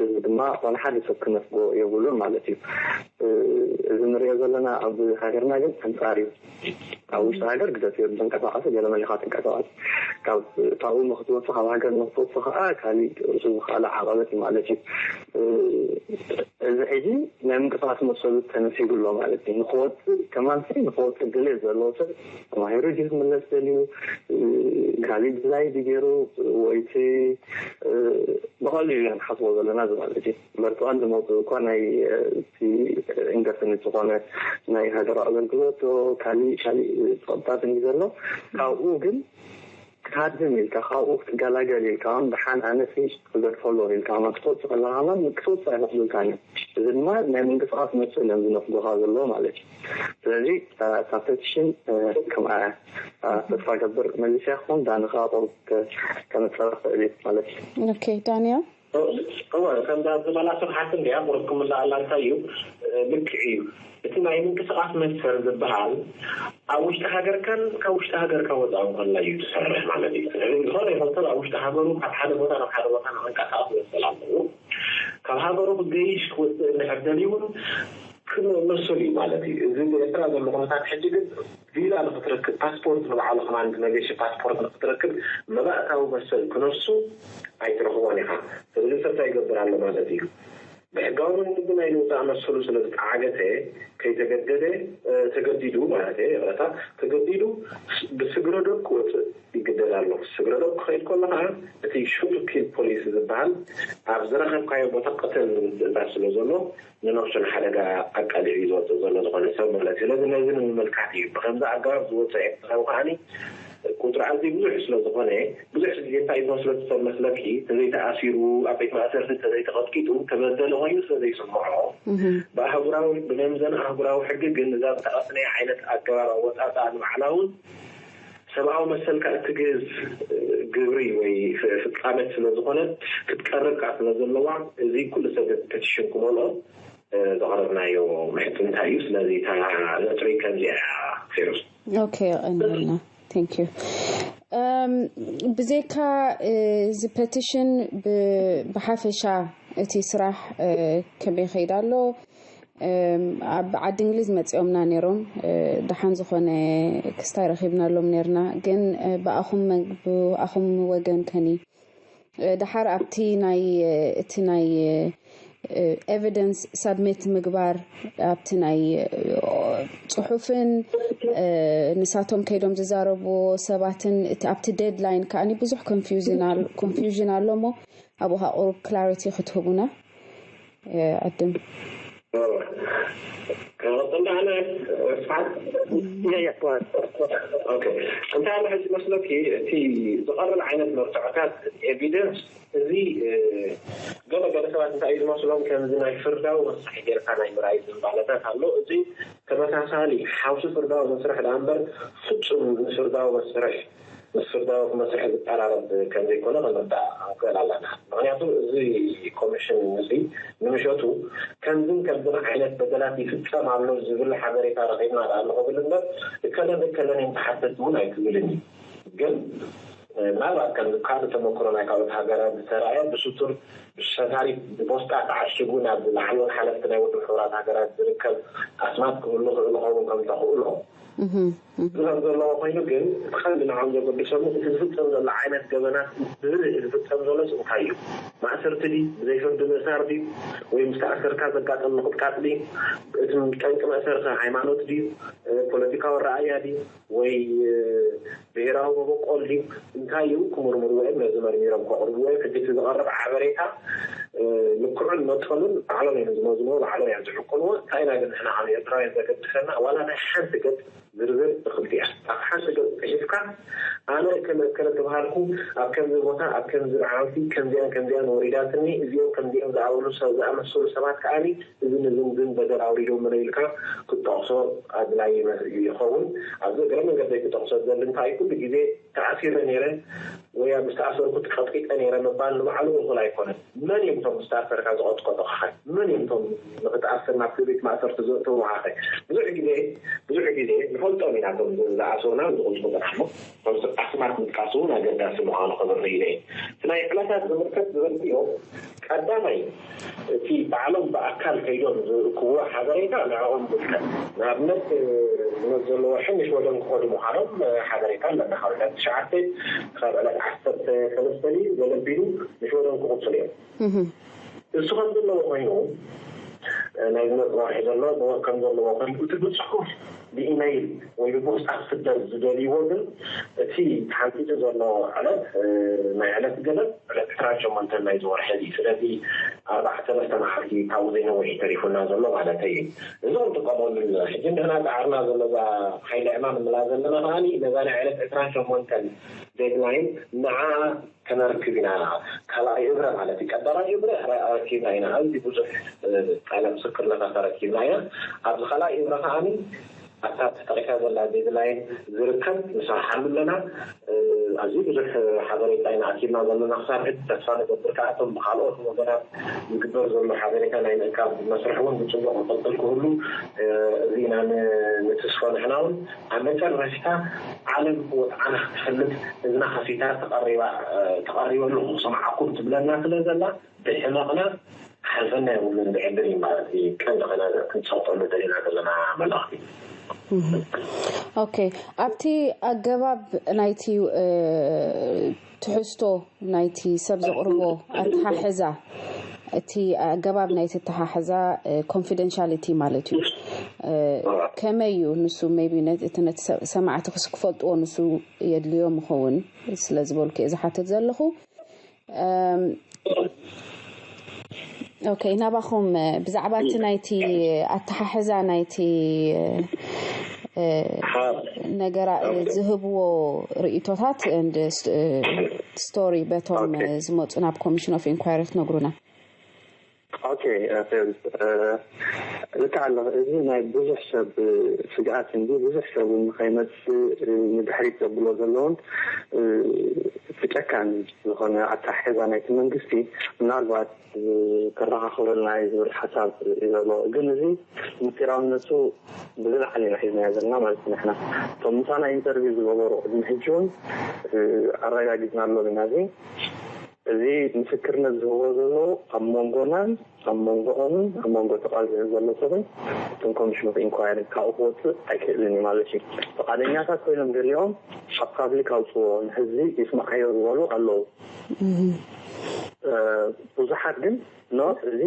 እዚ ድማ ዋላ ሓደ ሰብ ክነፍጎ የብሉን ማለት እዩ። እዚ ንሪኦ ዘለና ኣብ ሃገርና ግን ኣንፃር እዩ። ኣብ ውሽጢ ሃገር ግደፍ እዩ ዝንቀሳቀሱ ገለ መሊካ ትንቀሳቀስ ካብ ካብኡ ንክትወፅእ ካብ ሃገር ንክትወፅእ ከዓ ካሊእ ርእሱ ዝኸኣለ ዓቐበት እዩ ማለት እዩ። እዚ ሕጂ ናይ ምንቅስቃስ መሰሉ ተነፊጉ ኣሎ ማለት እዩ። ንክወፅእ ከማን ንክወፅእ ድሌት ዘለዎ ሰብ ተማሂሩ ድዩ ክምለስ ደልዩ ካሊእ ድላይ ድገይሩ ወይቲ ብቐሊሉ ኢና ንሓስቦ ዘለና እዚ ማለት እዩ። መርትዖን ዝመፁ እኳ ናይ ኢንደፊኒት ዝኾነ ናይ ሃገራዊ ኣገልግሎት ካሊእ ካሊእ ፀብጣት እዩ ዘሎ። ካብኡ ግን ክትሃድም ኢልካ፣ ካብኡ ክትገላገል ኢልካ፣ ደሓን ኣነሲ ክገድፈሎም ኢልካ ክትወፅእ ከለኻ ምንቅስቃስ ኣይፈቕዱልካን እዮም። እዚ ድማ ናይ ምንቅስቃስ መሰል እዮም ዝነፍጉኻ ዘለዉ ማለት እዩ። ስለዚ እታ ፔቲሽን ከምኣ ተስፋ ገብር መሊስያ ክኾን ዳንኻ ከምፅእ ይኽእል እዩ ማለት እዩ። ኦኬ ዳንኤል። እወ፣ ከምዛ ዝበላ ስርሓት እንዲያ ቁሩብ ክምልኣላ እንታይ እዩ፣ ልክዕ እዩ። እቲ ናይ ምንቅስቃስ መሰል ዝበሃል ኣብ ውሽጢ ሃገርካን ካብ ውሽጢ ሃገርካ ወፃእ እንከላ እዩ ዝሰርሕ ማለት እዩ። ስለዚ ዝኾነ ይኹን ሰብ ኣብ ውሽጢ ሃገሩ ካብ ሓደ ቦታ ናብ ሓደ ቦታ ንመንቀሳቀስ መሰል ኣለዎ። ካብ ሃገሩ ክገይሽ ክወፅእ እንድሕር ደልዩ እውን ክመሰሉ እዩ ማለት እዩ። እዚ ኤርትራ ዘሎ ኩነታት ሕጂ ግን ቪዛ ንክትረክብ ፓስፖርት ንባዕሉ ከማን መገሺ ፓስፖርት ንክትረክብ መባእታዊ መሰል ክነሱ ኣይትረኽቦን ኢኻ። ስለዚ ሰብ እንታይ ይገብር ኣሎ ማለት እዩ። ብሕጋዊ መንገዲ ናይ ምውፃእ መሰሉ ስለ ዝተዓገተ ከይተገደደ ተገዲዱ ማለት ይቕረታ ተገዲዱ ብስግረዶብ ክወፅእ ይግደድ ኣሎ። ስግረዶብ ክኸይድ ከሎ ከዓ እቲ ሹት ኪል ፖሊሲ ዝበሃል ኣብ ዝረኸብካዮ ቦታ ቅተል ዝብል ትእዛዝ ስለ ዘሎ ንነብሱ ንሓደጋ ኣቃሊዑ እዩ ዝወፅእ ዘሎ ዝኾነ ሰብ ማለት እዩ። ስለዚ ነዚ ንምምልካት እዩ ብከምዚ ኣገባብ ዝወፅእ ኤርትራዊ ከዓኒ ቁፅሪ ኣዝዩ ብዙሕ ስለ ዝኾነ ብዙሕ ግዜ እንታይ ዝመስሎ ሰብ መስለኪ ተዘይተኣሲሩ ኣብ ቤት ማእሰርቲ ተዘይተቐጥቂጡ ተበደለ ኮይኑ ስለ ዘይስምዖ ብኣህጉራዊ ብመምዘን ኣህጉራዊ ሕጊ ግን እዛ ዝተቐስነየ ዓይነት ኣገባብ ኣወፃፅኣ ንባዕላ እውን ሰብኣዊ መሰልካ እትግህስ ግብሪ ወይ ፍጻመት ስለ ዝኾነት ክትቀርብ ከዓ ስለ ዘለዋ እዚ ኩሉ ሰብ ፔቲሽን ክመልኦ ዘቕረብናዮ ምሕጽንታ እዩ። ስለዚ እታ ነጥቢ ከምዚኣ እያ ፌሩዝ። ኦኬ የቐንየልና። Thank you። ብዜካ እዚ ፔቲሽን ብሓፈሻ እቲ ስራሕ ከመይ ይኸይድ ኣሎ? ኣብ ዓዲ እንግሊዝ መፂኦምና ነይሮም። ደሓን ዝኾነ ክስታይ ረኺብናሎም ነርና። ግን ብኣኹም ብኣኹም ወገን ከኒ ደሓር ኣብቲ ናይ እቲ ናይ ኤቪደንስ ሳብሚት ምግባር ኣብቲ ናይ ፅሑፍን ንሳቶም ከይዶም ዝዛረብዎ ሰባትን ኣብቲ ዴድላይን ከዓኒ ብዙሕ ኮንፊውዥን ኣሎ እሞ ኣብኡ ከዓ ቁሩብ ክላሪቲ ክትህቡና ዕድም ከወፅና ኣነ ስሓት Yeah, yeah, go ahead. ኦኬ እንታይ ኣሎ ሕጂ መስለኪ እቲ ዝቐርብ ዓይነት መርትዖታት ኤቪደንስ እዚ ገለ ገለ ሰባት እንታይ እዩ ዝመስሎም ከምዚ ናይ ፍርዳዊ መሳሒ ጌርካ ናይ ምርኣይ ዝንባለታት ኣሎ። እዚ ተመሳሳሊ ሓውሲ ፍርዳዊ መስርሕ ደኣ እምበር ፍጹም ንፍርዳዊ መስርሕ ምስ ፍርዳዊ መስርሕ ዝቀራረብ ከም ዘይኮነ ክንርዳእ ንኽእል ኣለና። ምኽንያቱ እዚ ኮሚሽን እዚ ንምሸቱ ከምዝን ከምዝን ዓይነት በደላት ይፍጸም ኣሎ ዝብል ሓበሬታ ረኺብና ደኣ ንኽብል እምበር እከለን እከለን እዮም ተሓተትቲ እውን ኣይክብልን እዩ። ግን ምናልባት ከም ካልእ ተመክሮ ናይ ካልኦት ሃገራት ዝተረኣየ ብስቱር ብሸታሪት ብቦስጣ ተዓሽጉ ናብ ላዕለዎት ሓለፍቲ ናይ ውድብ ሕቡራት ሃገራት ዝርከብ ኣስማት ክህሉ ክእሉ ኸውን ከም ተኽእሎ ዝረብ ዘለዎ ኮይኑ ግን እቲ ቀንዲ ንዓም ዘገድሰሉ እቲ ዝፍጸም ዘሎ ዓይነት ገበናት ብብዝሒ ዝፍጸም ዘሎስ እንታይ እዩ? ማእሰርቲ ድዩ? ብዘይ ፍርዲ ምእሳር ድዩ? ወይ ምስ ተኣሰርካ ዘጋጥም ምቕጥቃጥ ድዩ? እቲ ጠንቂ መእሰርቲ ሃይማኖት ድዩ? ፖለቲካዊ ረኣያ ድዩ? ወይ ብሄራዊ መበቆል ድዩ እንታይ እዩ ክምርምርዎ እዮም ነዚ መርሚሮም ከቕርብዎ እዮም ሕጂ እቲ ዝቐርብ ሓበሬታ ልክዑን መጠኑን ባዕሎም እዮም ዝመዝንዎ ባዕሎም እዮም ዝሕቅንዎ እንታይ ኢና ግን ንሕና ከም ኤርትራውያን ዘገድሰና ዋላ ናይ ሓንቲ ገጽ ዝርዝር ትኽልቲ እያ ኣብ ሓንቲ ገጽ ጽሒፍካ ኣነ እከለ እከለ ተባሃልኩ ኣብ ከምዚ ቦታ ኣብ ከምዚ መዓልቲ ከምዚኣን ከምዚኣን ወሪዳትኒ እዚኦም ከምዚኦም ዝኣበሉ ዝኣመሰሉ ሰባት ከዓኒ እዝን እዝን ዝን በደል ኣውሪዶምለ ኢልካ ክትጠቕሶ ኣድላይ ይኸውን። ኣብዚ እግረ መንገደይ ክጠቕሶ ዝደሊ እንታይ ኩሉ ግዜ ተኣሲረ ነይረ ወይ ኣብ ዝተኣሰርኩ ተቐጥቂጠ ነይረ ምባል ንባዕሉ እኹል ኣይኮነን። መን እዮም እቶም ዝተኣሰርካ ዝቐጥቀጡኻ? መን እዮም እቶም ንክትኣስር ናብቲ ቤት ማእሰርቲ ዘእተዉኻ? ብዙሕ ግዜ ብዙሕ ግዜ ንፈልጦም ኢና እቶም ዝኣስሩናን ዝቕጥቁጡና እሞ እቶም ኣስማት ምጥቃስ እውን ኣገዳሲ ምዃኑ ክብርህ ኢለ እየ። እቲ ናይ ዕለታት ዝምልከት ዝበልክዮ ቀዳማይ እቲ ባዕሎም ብኣካል ከይዶም ዝእክብዎ ሓበሬታ ንዕኦም ዝምልከት ንኣብነት ዝመት ዘለዎ ሕንሽ ወደን ክኸዱ ምዃኖም ሓበሬታ ኣለና ካብ ዕለት ትሽዓተ ካብ ዕለት ዓሰርተ ሰለስተ ድዩ ዘለቢሉ ንሽ ወደን ክቕፅሉ እዮም እሱ ከም ዘለዎ ኮይኑ ናይ ዝመፅ ወርሒ ዘሎ ከም ዘለዎ ኮይኑ እቲ ብፅሑፍ ብኢመይል ወይ ብፖስታ ክስደድ ዝደልይዎ ግን እቲ ተሓንፂፁ ዘሎ ዕለት ናይ ዕለት ገለፅ ዕለት ዕስራን ሸሞንተን ናይ ዝወርሒ እዩ ስለዚ ኣርባዕተ ሰለስተ መዓልቲ ካብኡ ዘይነውሕ እዩ ተሪፉና ዘሎ ማለተይ እዩ። እዚ ክንጥቀመሉ ሕጂ ንሕና ፃዕርና ዘሎ እዛ ሓይሊ ዕማም እንብላ ዘለና ከዓኒ ነዛ ናይ ዕለት ዕስራን ሸሞንተን ዴድላይን ንዓ ከነርክብ ኢና። ካልኣይ እብረ ማለት እዩ ቀዳማይ እብረ ኣረኪብና ኢና ኣዚ ብዙሕ ቃለ ምስክርነታት ኣረኪብና ኢና። ኣብዚ ካልኣይ እብረ ከዓኒ ኣብታ ተጠቂሳ ዘላ ዴድላይን ዝርከብ ንሰርሓሉ ኣለና። ኣዝዩ ብዙሕ ሓበሬታ ኢና ኣኪብና ዘለና ክሳብ ሕጂ ተስፋ ንገብር ከዓ እቶም ብካልኦት ወገናት ዝግበር ዘሎ ሓበሬታ ናይ ምእካብ መስርሕ እውን ብፅቡቅ ዝቅፅል ክህሉ እዚ ኢና ንትስፎ ንሕና እውን ኣብ መጨረሽታ ዓለም ወፅዓና ክትፈልጥ እዝና ከፊታ ተቀሪባ ተቀሪበ ኣለኹ ክሰምዓኩም ትብለና ስለ ዘላ ብሕመቅና ሓልፈና የብሉን ብዕድል እዩ ማለት እዩ ቀንዲ ከና ክንፀውጠሉ ደሊና ዘለና መልእኽቲ። ኦኬ ኣብቲ ኣገባብ ናይቲ ትሕዝቶ ናይቲ ሰብ ዘቕርቦ ኣተሓሕዛ እቲ ኣገባብ ናይቲ ኣተሓሕዛ ኮንፊደንሻሊቲ ማለት እዩ። ከመይ እዩ ንሱ ቢ እቲ ነቲ ሰማዕቲ ክስ ክፈልጥዎ ንሱ የድልዮም ይኸውን ስለ ዝበልኩ እየ ዝሓትት ዘለኹ። ኦኬ ናባኹም ብዛዕባ እቲ ናይቲ ኣተሓሕዛ ናይቲ ነገራ ዝህብዎ ርእቶታት ስቶሪ በቶም ዝመፁ ናብ ኮሚሽን ኦፍ ኢንኳይሪ ክትነግሩና። ኦኬ ልካ ኣለኸ እዚ ናይ ብዙሕ ሰብ ስግኣት እንዲ ብዙሕ ሰብ ንኸይመፅእ ንድሕሪት ዘብሎ ዘለውን ብጨካን ዝኾነ ኣተሓሕዛ ናይቲ መንግስቲ ምናልባት ከረኻኽበልና እዩ ዝብል ሓሳብ እዩ ዘሎ። ግን እዚ ምስጢራውነቱ ብዝለዓለ ኢና ሒዝናዮ ዘለና ማለት እዩ። ንሕና እቶም ምሳና ኢንተርቪው ዝገበሩ ቅድሚ ሕጂ እውን ኣረጋጊፅና ኣሎ ኢና። እዚ እዚ ምስክርነት ዝህቦ ዘሎ ኣብ መንጎናን ኣብ መንጎኦምን ኣብ መንጎ ተቃል ዝህብ ዘሎ ሰብን እቶም ኮሚሽን ኦፍ ኢንኳይሪ ካብኡ ክወፅእ ኣይክእልን እዩ ማለት እዩ። ፈቃደኛታት ኮይኖም ገሊኦም ኣብ ፓብሊክ ኣውፅዎ ንህዝቢ ይስምዓዮ ዝበሉ ኣለዉ። ብዙሓት ግን ኖ እዚ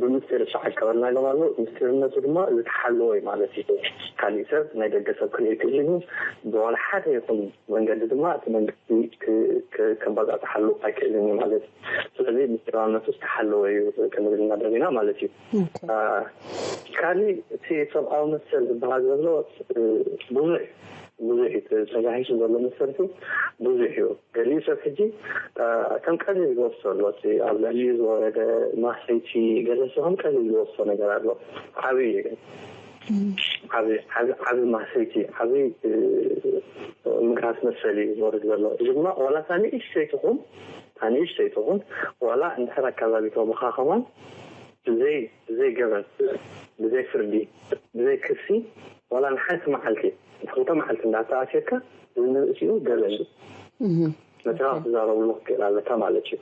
ብምስጢር ዝተዓቀበልና ኢሎም ኣለዉ። ምስጢርነቱ ድማ ዝተሓለወ እዩ ማለት እዩ። ካሊእ ሰብ ናይ ደገ ሰብ ክርኢ ክእል እዩ። ብዋላ ሓደ ይኹን መንገዲ ድማ እቲ መንግስቲ ከባጣጥሓሉ ኣይክእልን እዩ ማለት እዩ። ስለዚ ምስጢራውነቱ ዝተሓለወ እዩ ክንብል ኢና ደሊና ማለት እዩ። ካሊእ እቲ ሰብኣዊ መሰል ዝበሃል ዘሎ ብዙሕ ብዙሕ እዩ ተጋሂሱ ዘሎ መሰልቲ ብዙሕ እዩ። ገሊኡ ሰብ ሕጂ ከም ቀሊል ዝወስዶ ኣሎ። ኣብ ልዕሊኡ ዝወረደ ማሰይቲ ገለ ሰብ ከም ቀሊል ዝወስዶ ነገር ኣሎ። ዓብዪ ዓብዪ ማሰይቲ ዓብዪ ምግሃስ መሰል እዩ ዝወርድ ዘሎ። እዚ ድማ ዋላ እታ ንእሽተይ ትኹን እታ ንእሽተይ ትኹን ዋላ እንድሕር ኣካባቢ ተውብኻ ከማን ብዘይ ብዘይ ገበን ብዘይ ፍርዲ ብዘይ ክሲ ዋላ ንሓንቲ መዓልቲ ንክልተ መዓልቲ እንዳተኣሲርካ እዚ ንርእሲኡ ገበን እዩ። ነቲ ትዛረብሉ ክትክእል ኣለካ ማለት እዩ።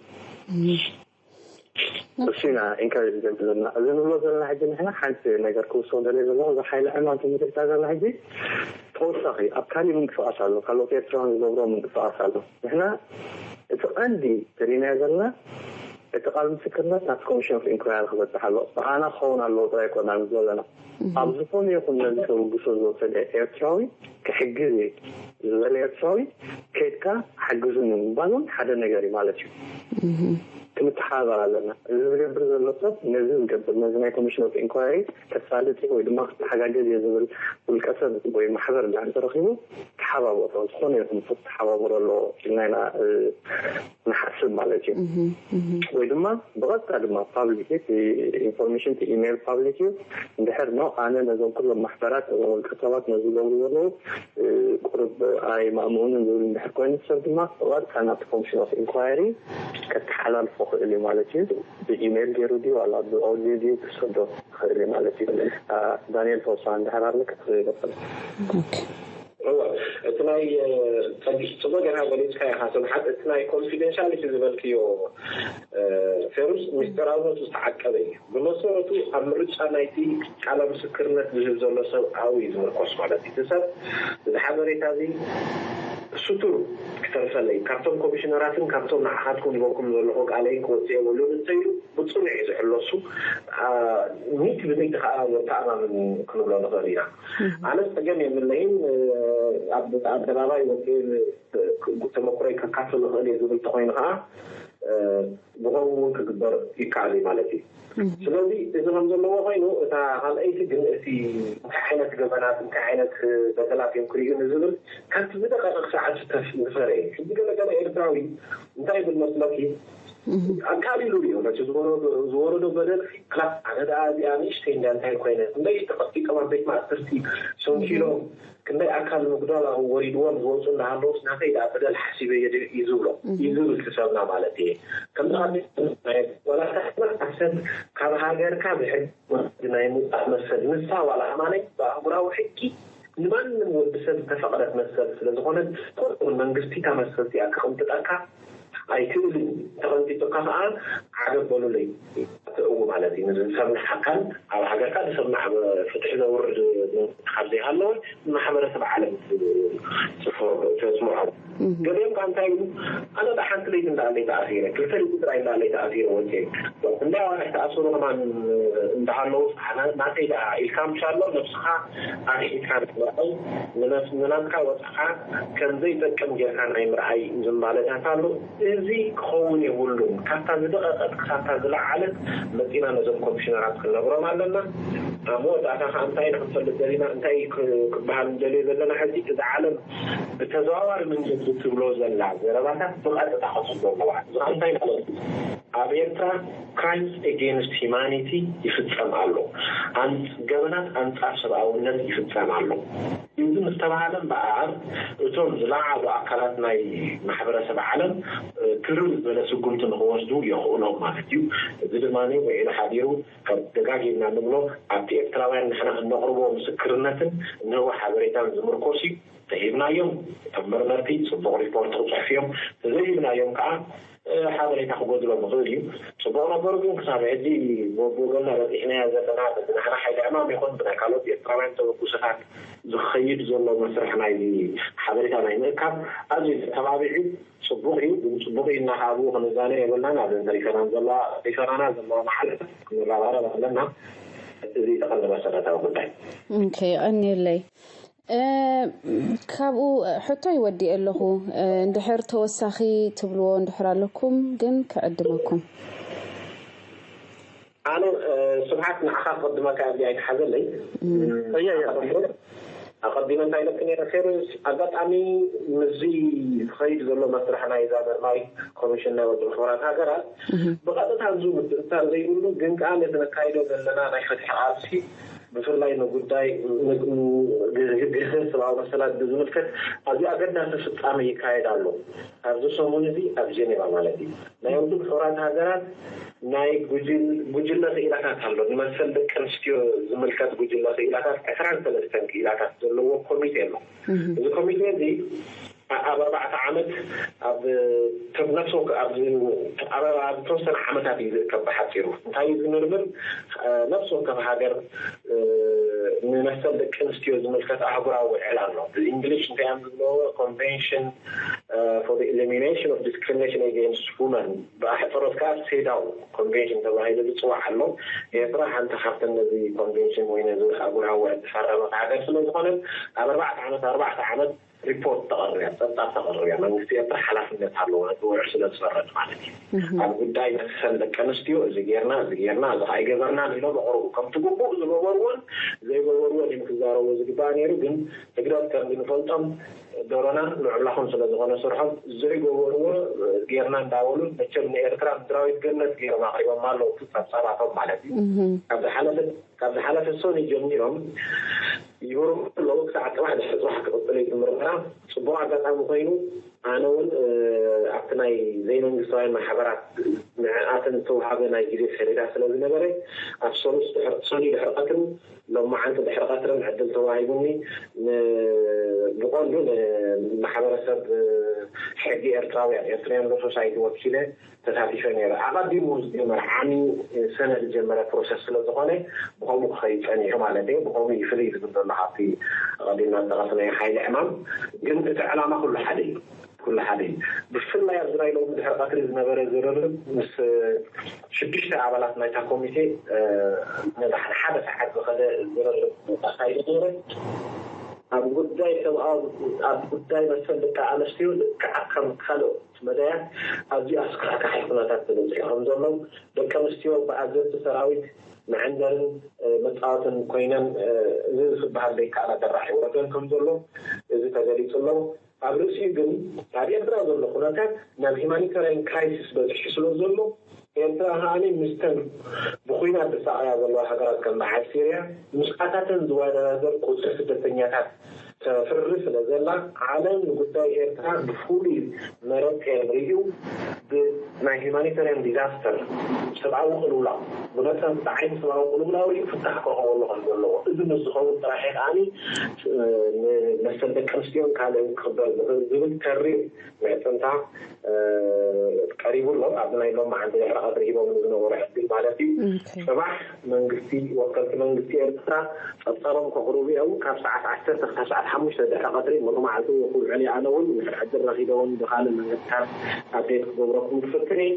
እሱ ኢና ኢንካሬጅ ዝገብር ዘለና። እዚ ንብሎ ዘለና ሕጂ ንሕና ሓንቲ ነገር ክውስኮ ደልየ ዘለኹ እዚ ሓይሊ ዕማም ትምህርቲ ዘለና ሕጂ ተወሳኺ ኣብ ካሊእ ምንቅስቃስ ኣሎ። ካልኦት ኤርትራውያን ዝገብሮ ምንቅስቃስ ኣሎ። ንሕና እቲ ቀንዲ ተሪናዮ ዘለና እቲ ቃል ምስክርነት ናብ ኮሚሽን ኦፍ ኢንኳሪ ክበፅሕ ኣለዎ። ብኣና ክኸውን ኣለዎ ጥራይ ኣይኮና ንብሎ ዘለና። ኣብ ዝኾነ ይኹን ነዚ ተበግሶ ዝወሰደ ኤርትራዊ ክሕግዝ እየ ዝበለ ኤርትራዊ ከይድካ ሓግዙኒ ምባል እውን ሓደ ነገር እዩ ማለት እዩ። ክንተሓባበር ኣለና። እዚ ዝገብር ዘሎ ሰብ ነዚ ዝገብር ነዚ ናይ ኮሚሽን ኦፍ ኢንኳሪ ከሳልጥ ወይ ድማ ክተሓጋገዝ እየ ዝብል ውልቀ ሰብ ወይ ማሕበር እንዳ ተረኪቡ ተሓባበሮ ዝኾነ ይኹን ሰብ ተሓባበሮ ኣለዎ ኢልና ኢና ንሓስብ ማለት እዩ። ወይ ድማ ብቐጥታ ድማ ፓብሊክ ኢንፎርሜሽን ኢሜይል ፓብሊክ እዩ። እንድሕር ነው ኣነ ነዞም ኩሎም ማሕበራት ነዞም ውልቀ ሰባት ነዚ ዝገብሩ ዘለዉ ቁሩብ ኣይማእምኡንን ዝብል እንድሕር ኮይኑ ሰብ ድማ ብቐጥታ ናብቲ ኮሚሽን ኦፍ ኢንኳሪ ከተሓላልፎ ክእል እዩ ማለት እዩ። ብኢሜይል ገይሩ ድዩ ዋላ ብኦዲዮ ድዩ ክሰዶ ክእል እዩ ማለት እዩ። ዳንኤል ተወሳ እንድሕር ኣለካ ክትብል ይበል። እወ እቲ ናይ ጸጊ ጽቡቅ ጌርካ ገሊጽካ ኢኻ ስብሓት። እቲ ናይ ኮንፊደንሻሊቲ ዝበልክዮ ፌሩስ ምስጢራውነቱ ዝተዓቀበ እዩ። ብመሰረቱ ኣብ ምርጫ ናይቲ ቃለ ምስክርነት ዝህብ ዘሎ ሰብ ኣው እዩ ዝምርኮስ ማለት እዩ። እቲ ሰብ እዚ ሓበሬታ እዚ ስቱር ክተርፈለይ ካብቶም ኮሚሽነራትን ካብቶም ንዓኻትኩም ዝበልኩም ዘለኹ ቃለይን ክወፅእ የብሉን እንተኢሉ ብፅኑዕ እዩ ዝሕለሱ። ሚእቲ ብሚእቲ ከዓ ዘተኣማምን ክንብሎ ንኽእል ኢና። ኣነ ፀገም የብለይን ኣብ ኣደባባይ ወፂኤ ተመክሮይ ከካፍል እኽእል እየ ዝብል ተኮይኑ ከዓ ብኸምኡ እውን ክግበር ይከኣል እዩ ማለት እዩ። ስለዚ እዚ ከም ዘለዎ ኮይኑ፣ እታ ካልኣይቲ ግን እቲ እንታይ ዓይነት ገበናት፣ እንታይ ዓይነት በደላት እዮም ክርእዩ ንዝብል ካብቲ ዝደቀቀ ክሳዕ ዝተፍ- ዝፈረ እዩ። ሕጂ ገለ ገለ ኤርትራዊ እንታይ ይብል መስለኪ? ኣቃሊሉ እዩ ነቲ ዝወረዶ በደል። ክላ ኣነ ደኣ እዚኣ ንእሽተይ እንዳ እንታይ ኮይነ፣ ክንደይ ተቐጢጦም ኣብ ቤት ማእሰርቲ ሰንኪሎም፣ ክንደይ ኣካል ምጉዳል ወሪድዎም ዝወፁ እንዳሃለውስ ናተይ ደኣ በደል ሓሲበ እየ ድዩ እዩ ዝብሎ፣ እዩ ዝብል እቲ ሰብና ማለት እየ። ከምዚ ኣብ ናይ ወላታ ሰብ ካብ ሃገርካ ብሕጊ ናይ ምውፃእ መሰል ንሳ ዋላ ኣማነይ ብኣህጉራዊ ሕጊ ንማንም ወዲ ሰብ ዝተፈቕደት መሰል ስለ ዝኾነት፣ ኮን መንግስቲ እታ መሰል እቲኣ ከቕንጥጠካ ኣይክእልን። ተቐንጢጡካ ከዓ ዓገብ በሉለይ ትእው ማለት እዩ። ንዝሰምዕ ኣካል ኣብ ሃገርካ ዝሰማዕ ፍትሒ ዘውርድ ካብ ዘይሃለወ ንማሕበረሰብ ዓለም ትፈርዶ፣ ተስምዖ። ገሊኦም ከዓ እንታይ ይብሉ? ኣነ ዳ ሓንቲ ለይቲ እንዳለይ ተኣሲረ፣ ክልተ ለይቲ ጥራይ እንዳለይ ተኣሲረ ወፅየ። እንዳ ዋርሕ ተኣስሩ ከማን እንዳሃለዉ፣ ኣነ ናተይ ዳ ኢልካ ምሻሎ፣ ነብስኻ ኣርሒትካ ንመርዓይ፣ ንነስ- ንናትካ ወፅኻ ከም ዘይጠቅም ጌርካ ናይ ምርኣይ ዝንባለታት ኣሎ። እዚ ክኸውን የብሉን። ካብታ ዝደቐቐት ክሳብታ ዝለዓለት መፂና ነዞም ኮሚሽነራት ክንነግሮም ኣለና። ኣብ መወዳእታ ከዓ እንታይ ኢና ክንፈልጥ ዘለና፣ እንታይ ክ- ክበሃል ንደልዮ ዘለና? ሕጂ እዛ ዓለም ብተዘዋዋሪ መንገዲ ትብሎ ዘላ ዘረባታት ብቐጥታ ክትሕዞ ኣለዋ። እዚ ከዓ እንታይ ማለት እዩ? ኣብ ኤርትራ crimes against humanity ይፍጸም ኣሎ። ኣን- ገበናት ኣንጻር ሰብኣውነት ይፍጸም ኣሎ። እዚ ምስ ተባሃለ እምበኣር፣ እቶም ዝለዓሉ ኣካላት ናይ ማሕበረሰብ ዓለም እ፣ ትርር ዝበለ ስጉምቲ ንክወስዱ የኽእሎም ማለት እዩ። እዚ ድማ ውዒሉ ሓዲሩ ካብ ደጋጊምና ንብሎ ኣብቲ ኤርትራውያን ንሕና እነቕርቦ ምስክርነትን እንህቦ ሓበሬታን ዝምርኮስ እዩ። ተሂብናዮም እቶም መርመርቲ ጽቡቕ ሪፖርት ክጽሕፉ እዮም። ተዘይሂብናዮም ከዓ እ፣ ሓበሬታ ክጎድሎም ይኽእል እዩ። ጽቡቕ ነበሩ ግን ክሳብ ሕጂ በብወገንና በጺሕናዮ ዘለና በዚ ናሕና ሓይሊ ዕማም ይኹን ብናይ ካልኦት ኤርትራውያን ተበግሶታት ዝኸይድ ዘሎ መስርሕ ናይ ሓበሬታ ናይ ምእካብ ኣዝዩ ተባቢዑ ጽቡቕ እዩ። ግን ጽቡቕ እዩ ኢልና ከዓ ብኡ ክንዛነ የብልናን። ኣብዘን ተሪፈናን ዘለዋ ተሪፈናና ዘለዋ መሓለታት ክንረባረብ ኣለና። እዚ እቲ ቀንዲ መሰረታዊ ጉዳይ። ኦኬ፣ ቀኒለይ። እ፣ ካብኡ ሕቶ ይወዲእ ኣለኹ። እ፣ እንድሕር ተወሳኺ ትብልዎ እንድሕር ኣለኩም ግን ክዕድመኩም። ኣነ እ፣ ስብሓት ንዓኻ ክቕድመካ እዚኣ ኣይትሓዘለይ። እየ፣ እየ። ኣቐዲመ እንታይ ኢለክ ነረ? ፌርስ ኣጋጣሚ ምስዚ ዝኸይድ ዘሎ መስርሕ ናይ ዛመር ናይ ኮሚሽን ናይ ወድብ ሕቡራት ሃገራት ብቐጥታ ብዙ ምትእሳር ዘይብሉ፣ ግን ከዓ ነቲ ነካይዶ ዘለና ናይ ፍትሒ ቃልሲ ብፍላይ ንጉዳይ ግህሰት ሰብኣዊ መሰላት ብዝምልከት ኣዝዩ ኣገዳሲ ፍጻመ ይካየድ ኣሎ። ኣብዚ ሰሙን እዚ ኣብ ጀኔቫ ማለት እዩ። ናይ ውድብ ሕቡራት ሃገራት ናይ ጉጅል- ጉጅለ ክኢላታት ኣሎ። ንመሰል ደቂ ኣንስትዮ ዝምልከት ጉጅለ ክኢላታት ዕስራን ሰለስተን ክኢላታት ዘለዎ ኮሚቴ ኣሎ። እዚ ኮሚቴ እዚ ኣብ ኣርባዕተ ዓመት ኣብ ነፍሲ ወከ- ኣብ ኣብ ዝተወሰነ ዓመታት እዩ ዝእከብ ብሓፂሩ። እንታይ እዩ ዝምርምር? ነፍሲ ወከፍ ሃገር ንመሰል ደቂ ኣንስትዮ ዝምልከት ኣህጉራዊ ውዕል ኣሎ። ብእንግሊሽ እንታይ እዮም ዝብልዎ? Convention for the Elimination of Discrimination Against Women፣ ብኣሕፅሮት ከዓ ሴዳው ኮንቬንሽን ተባሂሉ ዝፅዋዕ ኣሎ። ኤርትራ ሓንቲ ካብተን ነዚ ኮንቬንሽን ወይ ነዚ ኣህጉራዊ ውዕል ዝፈረመት ሃገር ስለ ዝኾነት ኣብ ኣርባዕተ ዓመት ኣርባዕተ ዓመት ሪፖርት ተቐርብ እያ፣ ፀብፃብ ተቐርብ እያ። መንግስቲ ኤርትራ ሓላፍነት ኣለዎ ነቲ ውዕል ስለ ዝፈረመ ማለት እዩ። ኣብ ጉዳይ መሰል ደቂ ኣንስትዮ እዚ ጌርና እዚ ጌርና እዚ ከዓ ኣይገበርናን ኢሎም ኣቕርቡ። ከምቲ ግቡእ ዝገበርዎን ዘይገበርዎን እዮም ክዛረቡ ዝግባእ ነይሩ። ግን ህግደፍ ከምዚ ንፈልጦም ዶሮና ንዕላኹም ስለ ዝኾነ ስርሖም ዘይገበርዎ ጌርና እንዳበሉ መቸም ንኤርትራ ምድራዊት ገነት ገይሮም ኣቕሪቦም ኣለዉ። እቲ ጸብጻባቶም ማለት እዩ። ካብ ዝሓለፈ ካብ ዝሓለፈ ሰኑይ ጀሚሮም ይበርሁ ኣለዉ። ክሳዕ ጽባሕ ድሕሪ ጽባሕ ክቕጽል እዩ እቲ ምርመራ። ጽቡቕ ኣጋጣሚ ኮይኑ ኣነ እውን ኣብቲ ናይ ዘይመንግስታውያን ማሕበራት ንዕኣተን ዝተውሃበ ናይ ግዜ ሰሌዳ ስለ ዝነበረ ኣብ ሰሉስ ድሕሪ ሰኑይ ድሕሪ ቀትሪ ሎማዓንቲ ድሕሪ ቀትርን ዕድል ተዋሂቡኒ ብቐንዱ ንማሕበረሰብ ሕጊ ኤርትራውያን ኤርትራውያን ሶሳይቲ ወኪለ ተሳቲፈ ነይረ። ኣቐዲሙ ዝጀመረ ዓሚ ሰነ ዝጀመረ ፕሮሰስ ስለ ዝኾነ ብኸምኡ ክኸይድ ጸኒሑ ማለት እዩ። ብኸምኡ እዩ ፍልይ ዝብል ዘሎ ካብቲ ኣቐዲምና ዝጠቐስናዮ ሓይሊ ዕማም። ግን እቲ ዕላማ ኩሉ ሓደ እዩ። ኩሉ ሓደ እዩ። ብፍላይ ኣብዚ ናይ ሎሚ ድሕሪ ቀትሪ ዝነበረ ዝርርብ ምስ ሽዱሽተ ኣባላት ናይታ ኮሚቴ ነዛ ንሓደ ሰዓት ዝኸደ ዝርርብ ኣካይደ ነይረ። ኣብ ጉዳይ ሰብኣዊ ኣብ ጉዳይ መሰል ደቂ ኣንስትዮ ልክዓ ከም ካልኦት መዳያት ኣዝዩ ኣስካሕካሒ ኩነታት ተበፂሑ ከም ዘሎ፣ ደቂ ኣንስትዮ ብኣዘዝቲ ሰራዊት መዐንደርን መፃወትን ኮይነን፣ እዚ ዝበሃል ዘይከኣል ኣደራሒ ወርደን ከም ዘሎ እዚ ተገሊፁ ኣሎ። ኣብ ርእሲኡ ግን ኣብ ኤርትራ ዘሎ ኩነታት ናብ ሂማኒታርያን ክራይሲስ በፂሑ ስለ ዘሎ፣ ኤርትራ ከኣ ምስተን ብኹናት ዝሳቐያ ዘለዋ ሃገራት ከም በዓል ሲርያ ምስኣታተን ዝወዳደር ቁፅሪ ስደተኛታት ተፍሪ ስለ ዘላ፣ ዓለም ንጉዳይ ኤርትራ ብፍሉይ መረብ ሪኡ ብናይ ሂማኒታርያን ዲዛስተር፣ ሰብኣዊ ቅልውላው፣ ብመጠን ብዓይኒ ሰብኣዊ ቅልውላው ሪኡ ፍታሕ ክረኽበሉ ከም ዘለዎ፣ እዚ ምስ ዝኸውን ጥራሕ ከኣ ንመሰል ደቂ ኣንስትዮን ካልእን ክኽበር ዝኽእል ዝብል ተሪር ምዕጥንታ ቀሪቡ ኣሎ። ኣብዚ ናይ ሎም መዓልቲ ድሕሪ ቀትሪ ሂቦም ዝነበሩ ዕድል ማለት እዩ። ጽባሕ መንግስቲ ወከልቲ መንግስቲ ኤርትራ ጸብጻቦም ከቕርቡ እዮም። ካብ ሰዓት ዓሰርተ ክሳብ ሰዓት ሓሙሽተ ድሕሪ ቀትሪ ሙሉእ መዓልቲ ክውዕል እየ። ኣነ እውን ድሕሪ ዕድል ረኺበ እውን ብኻልእ መንገድታት ኣፕዴት ክገብረኩም ክፍትን እየ።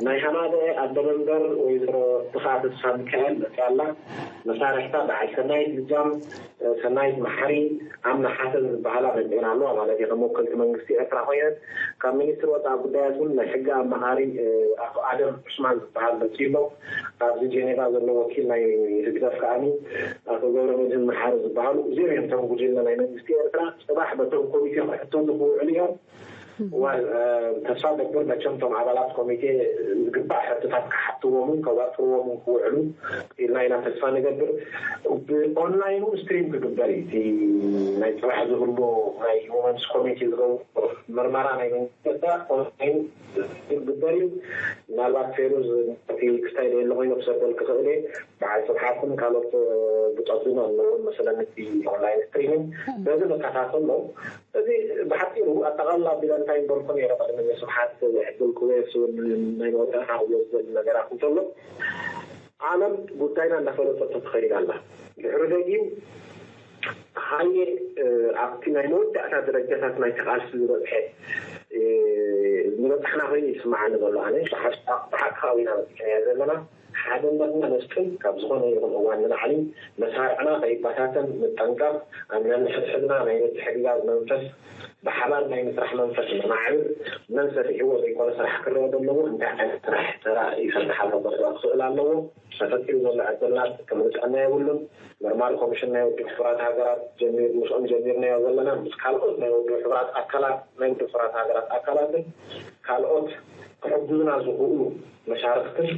ናይ ሃማደ ኣደ መንበር ወይዘሮ ተስፋ ሚካኤል መፅያ ኣላ። መሳርሕታ በዓል ሰናይት ልጃም፣ ሰናይት መሓሪ፣ ኣምና ሓሰን ዝበሃላ መፅኤን ኣለዋ ማለት እዩ። ከም ወከልቲ መንግስቲ ኤርትራ ኮይነን ካብ ሚኒስትሪ ወፃኢ ጉዳያት እውን ናይ ሕጊ ኣማኻሪ ኣቶ ኣደም ዑስማን ዝበሃል መፅኡ ኣሎ። ኣብዚ ጀኔቫ ዘሎ ወኪል ናይ ህግደፍ ከኣ ኣቶ ገብረ መድህን መሓሪ ዝበሃሉ እዚኦም እዮም። እቶም ጉጅለ ናይ መንግስቲ ኤርትራ ፅባሕ በቶም ኮሚቴ ክሕተቱ ክውዕሉ እዮም። እዋን ተስፋ ገብር መቸም እቶም ኣባላት ኮሚቴ ዝግባእ ሕቶታት ክሓትዎምን ከዋጥርዎምን ክውዕሉ ኢልና ኢና ተስፋ ንገብር። ብኦንላይኑ ስትሪም ክግበር እዩ። እቲ ናይ ፅባሕ ዝህሉ ናይ ወመንስ ኮሚቴ ዝገብሩ ምርመራ ናይ መንግስቲ ኦንላይን ክግበር እዩ። ምናልባት ፌሩዝ እቲ ክስታይ ደየለ ኮይኑ ክሰደል ክኽእል እየ። በዓል ስብሓትን ካልኦት ብፆት ግን ኣለውን መሰለን እቲ ኦንላይን ስትሪሚንግ በዚ መከታተል ነው። እዚ ብሓፂሩ ኣጠቓልላ ኣቢለ እንታይ ምበልኩ ነይረ ቅድሚ ስብሓት ዕድል ክወየስ እውን ናይ መወዳእታ ክብሎ ዝደሊ ነገራት እንተሎ ዓለም ጉዳይና እናፈለጠቶ ትኸይድ ኣላ። ድሕሪ ደጊም ሃየ ኣብቲ ናይ መወዳእታ ደረጃታት ናይ ተቃልሲ ዝበፅሐ ዝበፃሕና ኮይኑ ይስማዓኒ ዘሎ። ኣነ ብሓቂ ካብና በፂሕናዮ ዘለና ሓድነትና ነስጥም ካብ ዝኾነ ይኹን እዋን ንላዕሊ መሳርዕና ከይባታተን ምጠንቀቕ፣ ኣብ ነንሕድሕድና ናይ ምትሕግጋዝ መንፈስ፣ ብሓባር ናይ ምስራሕ መንፈስ ነማዕብል። መን ሰሪሕዎ ዘይኮነ ስራሕ ክረአ ዘለዎ እንታይ ዓይነት ስራሕ ተራ ይሰርሕ ኣሎ ክረአ ክኽእል ኣለዎ። ተፈጢሩ ዘሎ ዕድላት ክምልጠና የብሉን። መርማሪ ኮሚሽን ናይ ውድብ ሕቡራት ሃገራት ጀሚር ምስኦም ጀሚርናዮ ዘለና ምስ ካልኦት ናይ ውድብ ሕቡራት ኣካላት ናይ ውድብ ሕቡራት ሃገራት ኣካላትን ካልኦት ክሕግዙና ዝኽእሉ መሻርክትን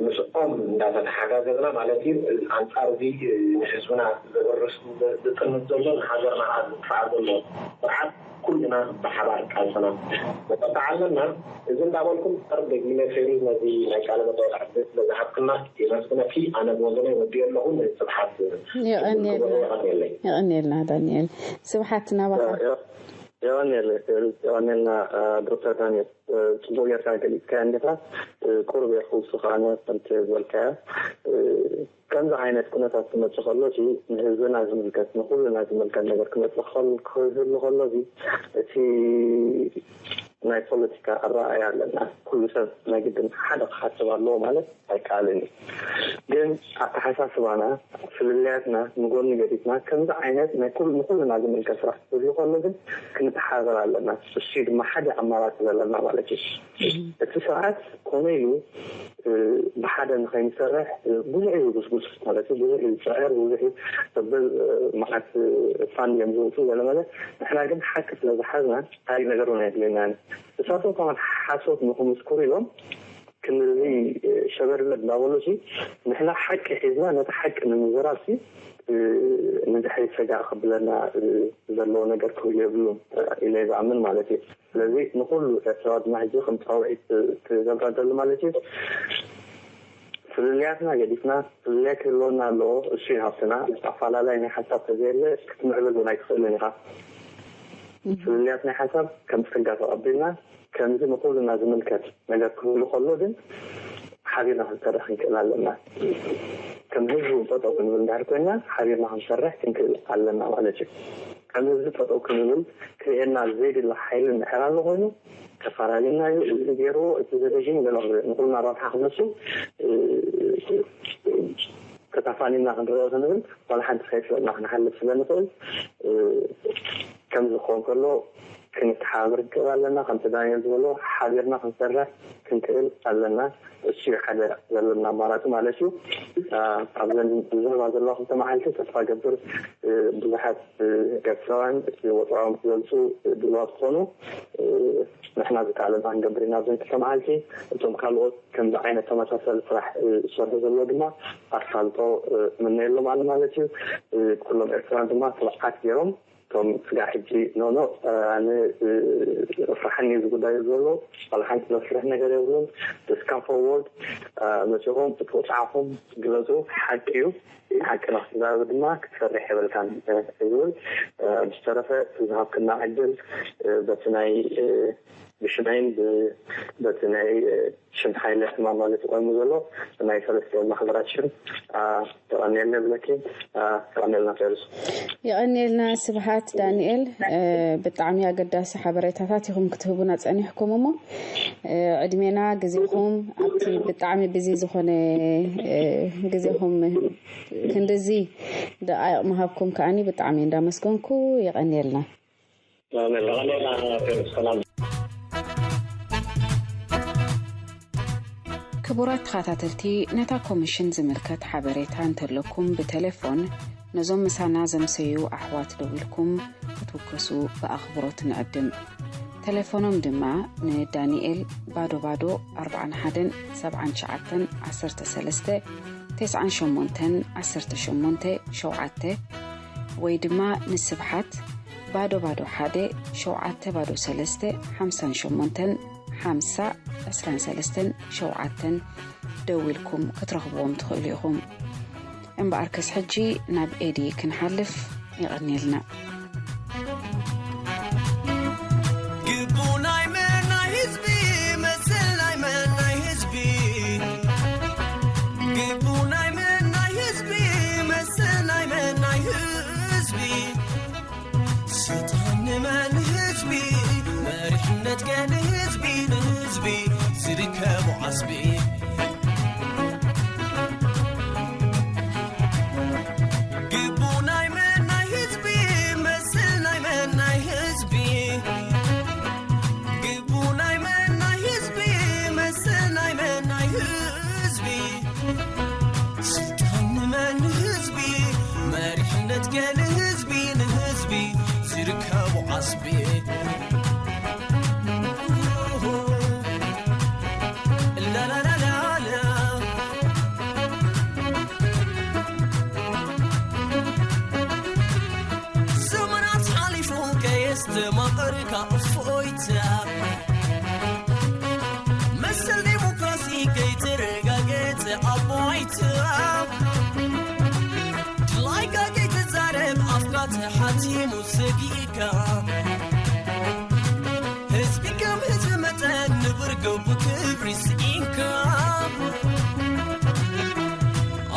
ምስኦም እንዳተተሓጋገዝና ማለት እዩ። ኣንፃር እዚ ንህዝብና ዝእርስ ዝጥምት ዘሎ ንሃገርና ዝጥፋኣ ዘሎ ስርዓት ኩልና ብሓባር ቃልስና መጠጣዕ ኣለና። እዚ እንዳበልኩም ር ደጊመ ፌሩዝ ነዚ ናይ ቃለ መጠይቅ ዕድል ስለዝሃብክና የመስግነኪ። ኣነ ብወገነይ ወዲ ኣለኹ። ስብሓት የቐንየልና። የቐንየልና ዳንኤል። ስብሓት ናባኻ። የቐንየልና ዶክተር ዳንኤል። ፅቡቅ ጌርካ ገሊፅካዮ እንዲኻ። ቁሩብ እየ ክውስኽ ኣነ ከምቲ ዝበልካዮ። ከምዚ ዓይነት ኩነታት ክመፅእ ከሎ እቲ ንህዝብና ዝምልከት ንኩልና ዝምልከት ነገር ክመፅእ ክህሉ ከሎ እዚ እቲ ናይ ፖለቲካ ኣረኣእያ ኣለና። ኩሉ ሰብ ናይ ግድን ሓደ ክሓስብ ኣለዎ ማለት ኣይከኣልን እዩ። ግን ኣተሓሳስባና ፍልልያትና ንጎኒ ገዲፍና ከምዚ ዓይነት ናይ ኩሉ ንኩልና ዝምልከት ስራሕ ክህሉ ከሎ ግን ክንተሓባበር ኣለና። እሱ ድማ ሓደ ኣማራፂ ዘለና ማለት እዩ። እቲ ስርዓት ኮነ ኢሉ ብሓደ ንኸይንሰርሕ ብዙሕ እዩ ዝጉስጉስ ማለት እዩ። ብዙሕ እዩ ዝፅዕር፣ ብዙሕ እዩ ዘብል። መዓት ፋንድ እዮም ዝውፅኡ ገለ መለ። ንሕና ግን ሓቂ ስለ ዝሓዝና ካሊእ ነገር እውን ኣየድልየናን። ንሳቶም ከማን ሓሶት ንክምስክሩ ኢሎም ክንዚ ሸበርለት እንዳበሉ ሲ ንሕና ሓቂ ሒዝና ነቲ ሓቂ ንምዝራብ ሲ ንድሕሪት ሰጋእ ክብለና ዘለዎ ነገር ክህሉ የብሉን ኢለ ዝኣምን ማለት እዩ። ስለዚ ንኩሉ ኤርትራዊ ድማ ሕጂ ከም ፃውዒት ክገብራ ደሊ ማለት እዩ። ፍልልያትና ገዲፍና ፍልልያ ክህልወና ኣለዎ። እሱ እዩ ሃብትና። ኣፋላላይ ናይ ሓሳብ ተዘየለ ክትምዕብል እውን ኣይትኽእልን ኢኻ። ፍልልያት ናይ ሓሳብ ከም ጸጋ ተቐቢልና ከምዚ ንኹልና ዝምልከት ነገር ክህሉ ከሎ ግን ሓቢርና ክንሰርሕ ክንክእል ኣለና። ከም ህዝቢ እውን ጠጠው ክንብል እንድሕር ኮይንና ሓቢርና ክንሰርሕ ክንክእል ኣለና ማለት እዩ። ከም ህዝቢ ጠጠው ክንብል ክርእየና ዘይድለ ሓይሊ እንድሕር ኣሎ ኮይኑ ተፈላሊና እዩ። እዚ ገይርዎ እቲ ዘደሽን ገለ ንኹልና ረብሓ ክነሱ ተታፋኒና ክንሪኦ ክንብል ዋላ ሓንቲ ከይፍለጥና ክንሓልፍ ስለ ንኽእል ከም ዝኾን ከሎ ክንተሓባበር ንክእል ኣለና። ከምቲ ዳንኤል ዝበሎ ሓቢርና ክንሰርሕ ክንክእል ኣለና። እሱ ሓደ ዘለና ኣማራፂ ማለት እዩ። ኣብዘን ዝህባ ዘለዋ ክልተ መዓልቲ ተስፋ ገብር ብዙሓት ኤርትራውያን እቲ ወፅዖም ክገልፁ ድልዋት ክኾኑ፣ ንሕና ዝከኣለና ክንገብር ኢና። ኣብዘን ክልተ መዓልቲ እቶም ካልኦት ከምዚ ዓይነት ተመሳሳሊ ስራሕ ዝሰርሑ ዘለዎ ድማ ኣሳልጦ እምነየሎም ኣለ ማለት እዩ። ኩሎም ኤርትራውያን ድማ ትብዓት ገይሮም እቶም ስጋዕ ሕጂ ኖኖ ኣነ ፍርሓኒ እዚ ጉዳይ ዘሎ ዋላ ሓንቲ ዘፍርሕ ነገር የብሉን። ስካፎ ወርድ መፅኹም እቲ ወፅዓኹም ግለፁ። ሓቂ እዩ። ሓቂ ንክትዛረብ ድማ ክትፈርሕ የብልካን ዝብል። ብዝተረፈ ዝሃብክና ዕድል በቲ ናይ ብሽመይን በቲ ናይ ሽም ሓይለ ሕማም ማለት ቆይሙ ዘሎ ናይ ሰለስተ ማሕበራት ሽም የቐንየልና ብለኪ። የቐንየልና ፌርዝ። የቐንየልና ስብሓት ዳንኤል። ብጣዕሚ ኣገዳሲ ሓበሬታታት ኢኹም ክትህቡና ጸኒሕኩም እሞ ዕድሜና ግዜኹም ኣብቲ ብጣዕሚ ብዚ ዝኾነ ግዜኹም ክንድዚ ደቃይቕ ምሃብኩም ከዓኒ ብጣዕሚ እንዳመስገንኩ የቐንየልና። ክቡራት ተኸታተልቲ፣ ነታ ኮሚሽን ዝምልከት ሓበሬታ እንተለኩም ብቴሌፎን ነዞም ምሳና ዘምሰዩ ኣሕዋት ደዊልኩም ክትውከሱ ብኣኽብሮት ንዕድም። ቴሌፎኖም ድማ ንዳንኤል ባዶ ባዶ ኣርባዓን ሓደን ሰብዓን ትሽዓተን ዓሰርተ ሰለስተ ተስዓን ሸሞንተን ዓሰርተ ሸሞንተ ሸውዓተ ወይ ድማ ንስብሓት ባዶ ባዶ ሓደ ሸውዓተ ባዶ ሰለስተ ሓምሳን ሸሞንተን ሓምሳ ዕስራን ሰለስተን ሸውዓተን ደዊልኩም ክትረኽብዎም ትኽእሉ ኢኹም። እምበኣርከስ ሕጂ ናብ ኤዲ ክንሓልፍ የቐንየልና። ግቡ ናይ መን ናይ ህዝቢ መስል ናይ መን ናይ ህዝቢ ግቡ ናይ መን ናይ ህዝቢ መስል ናይ መን ናይ ህዝቢ ስልጣን ንመን ህዝቢ መሪሕነት ገን ህዝቢ ንህዝቢ ዝርከቡ ዓስቢ ግቡ ናይ መን ናይ ህዝቢ መስል ናይ መን ናይ ህዝቢ ግቡ ናይ መን ናይ ህዝቢ መስል ናይ መን ናይ ህዝቢ ስልጣን ንመን ህዝቢ መሪሕነት ገን ህዝቢ ንህዝቢ ዝርከቡ ዓስቢ ዘመናት ሓሊፉ ከየስተማቐርካ እፎይታ መሰል ዴሞክራሲ ከይተረጋገጸ ኣብ ዋይታ ድላይካ ከይትዛረብ ኣፍካ ተሓቲሙ ሰጊእካ ህዝቢ ከም ህዝቢ መጠን ንብርገቡ ክብሪ ስኢንካ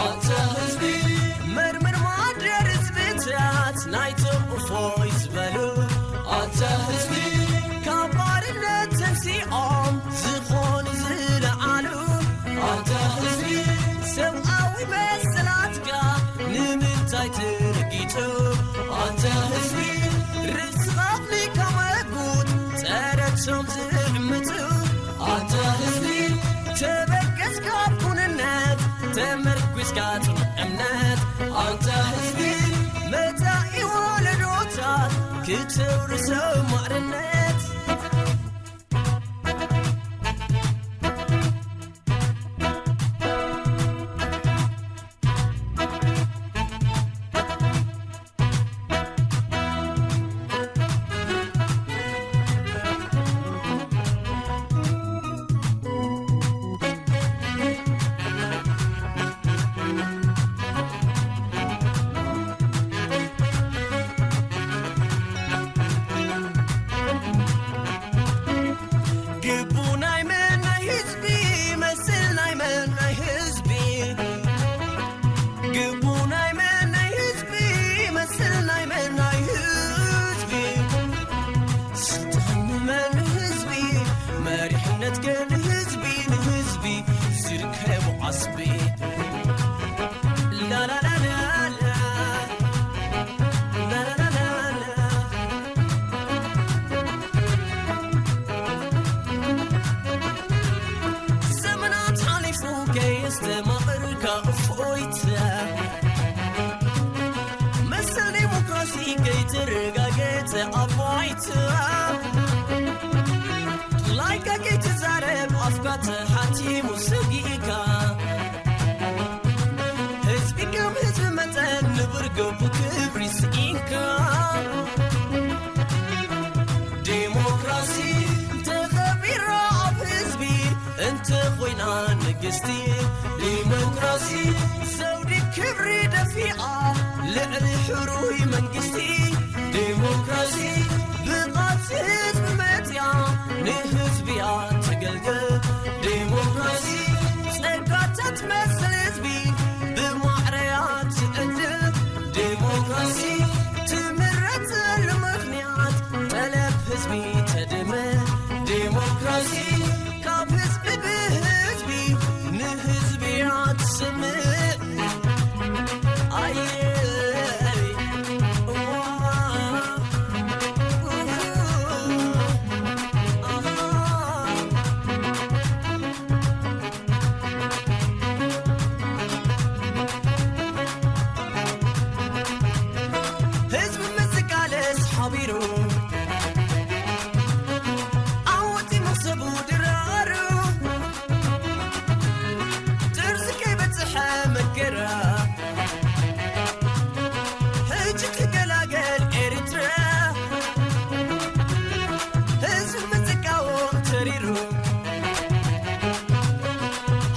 ኣታ ህዝቢ መርምር ማድረር ህዝብታት ናይቶም እፎይ ዝበሉ ኣታ ህዝቢ ካብ ባርነት ተንሲኦም ዝኾኑ ዝለዓሉ ኣታ ህዝቢ ሰብኣዊ መሰላትካ ንምንታይ ትርጊቱ ኣታ ህዝቢ ርእስኻ ኣፍሊካ መጉት ጸረቶም ዝዕምቱ ኣታ ህዝቢ ተበገስካ ኩንነት ተመርኩስካ ጽኑዕ እምነት ኣንታ ህዝቢ መጻኢ ወለዶታት ክተውርሶ ማዕርነት ተሓቲሙ ሰጊእካ፣ ህዝቢ ከም ህዝቢ መጠን ንብርገቡ ክብሪ ስኢንካ። ዴሞክራሲ ተኸቢራ ኣብ ህዝቢ እንተኾይና ንግስቲ። ዴሞክራሲ ዘውዲ ክብሪ ደፊኣ ልዕሊ ሕሩይ መንግስቲ። ዴሞክራሲ ብቓልሲ ህዝቢ መጽያ ንህዝቢያ ተገልግል። ዴሞክራሲ ጸጋታት መስል ህዝቢ ብማዕረያ ትዕድል። ዴሞክራሲ ትምረጸሉ ምኽንያት ጠለብ ህዝቢ ተድምዕ። ዴሞክራሲ ካብ ህዝቢ ብህዝቢ ንህዝቢ እያ ትስምዕ። ኣየ ህዝቢ ምስ ዝቃለስ ሓቢሩ፣ ዓወት መኽሰቡ ድራሩ፣ ጥርዚ ከይበጽሐ መከራ፣ ሕጂ ትገላገል ኤርትራ። ህዝቢ ምስ ዝቃወም ተሪሩ፣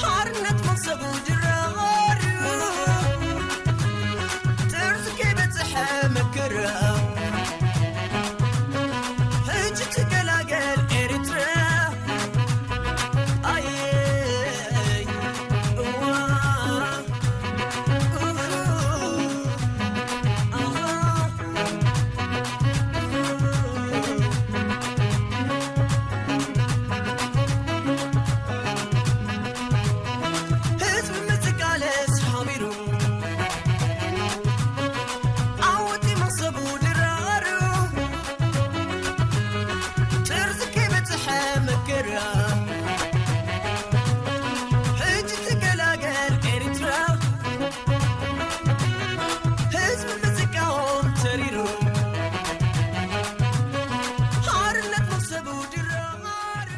ሓርነት መኽሰቡ ድራሩ፣ ጥርዚ ከይበጽሐ መከራ፣ ሕጂ ትገላገል ኤርትራ። ኣየ እዋ፣ ኡሁ፣ ኣሃ። ህዝቢ ምስ ዝቃለስ ሓቢሩ፣ ዓወት መኽሰቡ ድራሩ፣ ጥርዚ ከይበጽሐ መከራ፣ ሕጂ ትገላገል ኤርትራ። ህዝቢ ምስ ዝቃወም ተሪሩ፣ ሓርነት መኽሰቡ ድራሩ።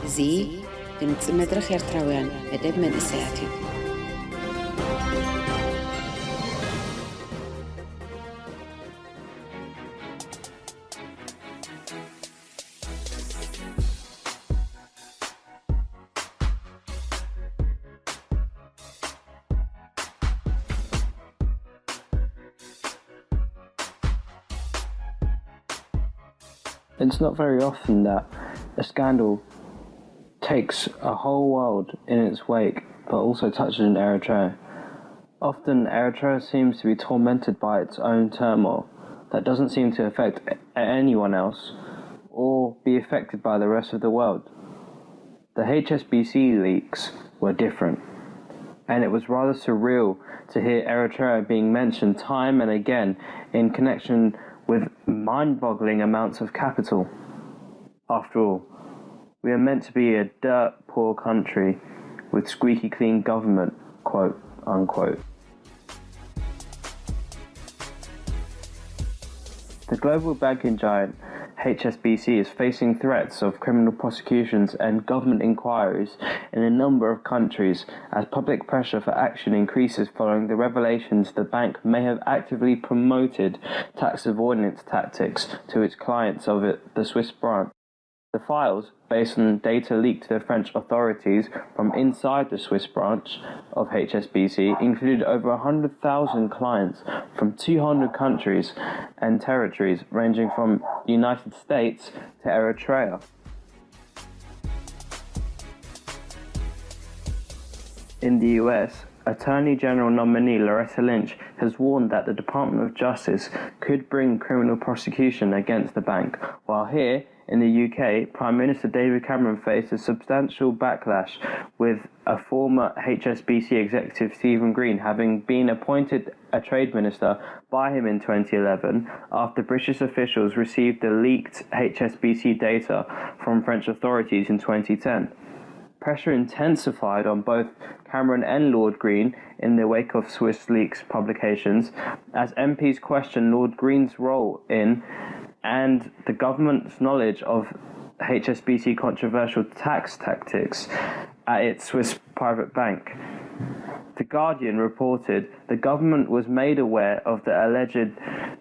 እዚ ድምፂ መድረኽ ኤርትራውያን መደብ መንእሰያት እዩ። It's not very often that a scandal takes a whole world in its wake, but also touches an Eritrea. Often, Eritrea seems to be tormented by its own turmoil that doesn't seem to affect a- anyone else or be affected by the rest of the world. The H S B C leaks were different, and it was rather surreal to hear Eritrea being mentioned time and again in connection with mind boggling amounts of capital. After all, we are meant to be a dirt poor country with squeaky clean government, quote unquote. The global banking giant H S B C is facing threats of criminal prosecutions and government inquiries in a number of countries as public pressure for action increases following the revelations the bank may have actively promoted tax avoidance tactics to its clients of it, the Swiss branch. The files, based on data leaked to the French authorities from inside the Swiss branch of H S B C, included over one hundred thousand clients from two hundred countries and territories, ranging from the United States to Eritrea. In the U S, Attorney General nominee Loretta Lynch has warned that the Department of Justice could bring criminal prosecution against the bank, while here in the U K, Prime Minister David Cameron faces substantial backlash, with a former H S B C executive, Stephen Green, having been appointed a trade minister by him in twenty eleven after British officials received the leaked H S B C data from French authorities in twenty ten. Pressure intensified on both Cameron and Lord Green in the wake of Swiss leaks publications, as M Ps questioned Lord Green's role in and the government's knowledge of H S B C controversial tax tactics at its Swiss private bank. The Guardian reported the government was made aware of the alleged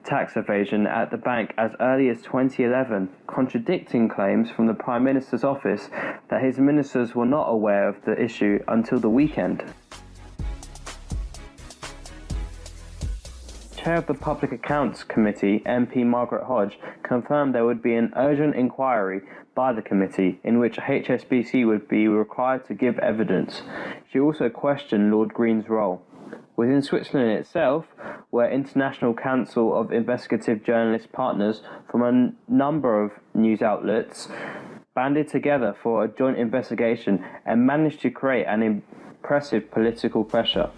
tax evasion at the bank as early as twenty eleven, contradicting claims from the Prime Minister's office that his ministers were not aware of the issue until the weekend. Chair of the Public Accounts Committee, M P Margaret Hodge, confirmed there would be an urgent inquiry by the committee in which H S B C would be required to give evidence. She also questioned Lord Green's role. Within Switzerland itself, where International Council of Investigative Journalists partners from a n- number of news outlets banded together for a joint investigation and managed to create an impressive political pressure.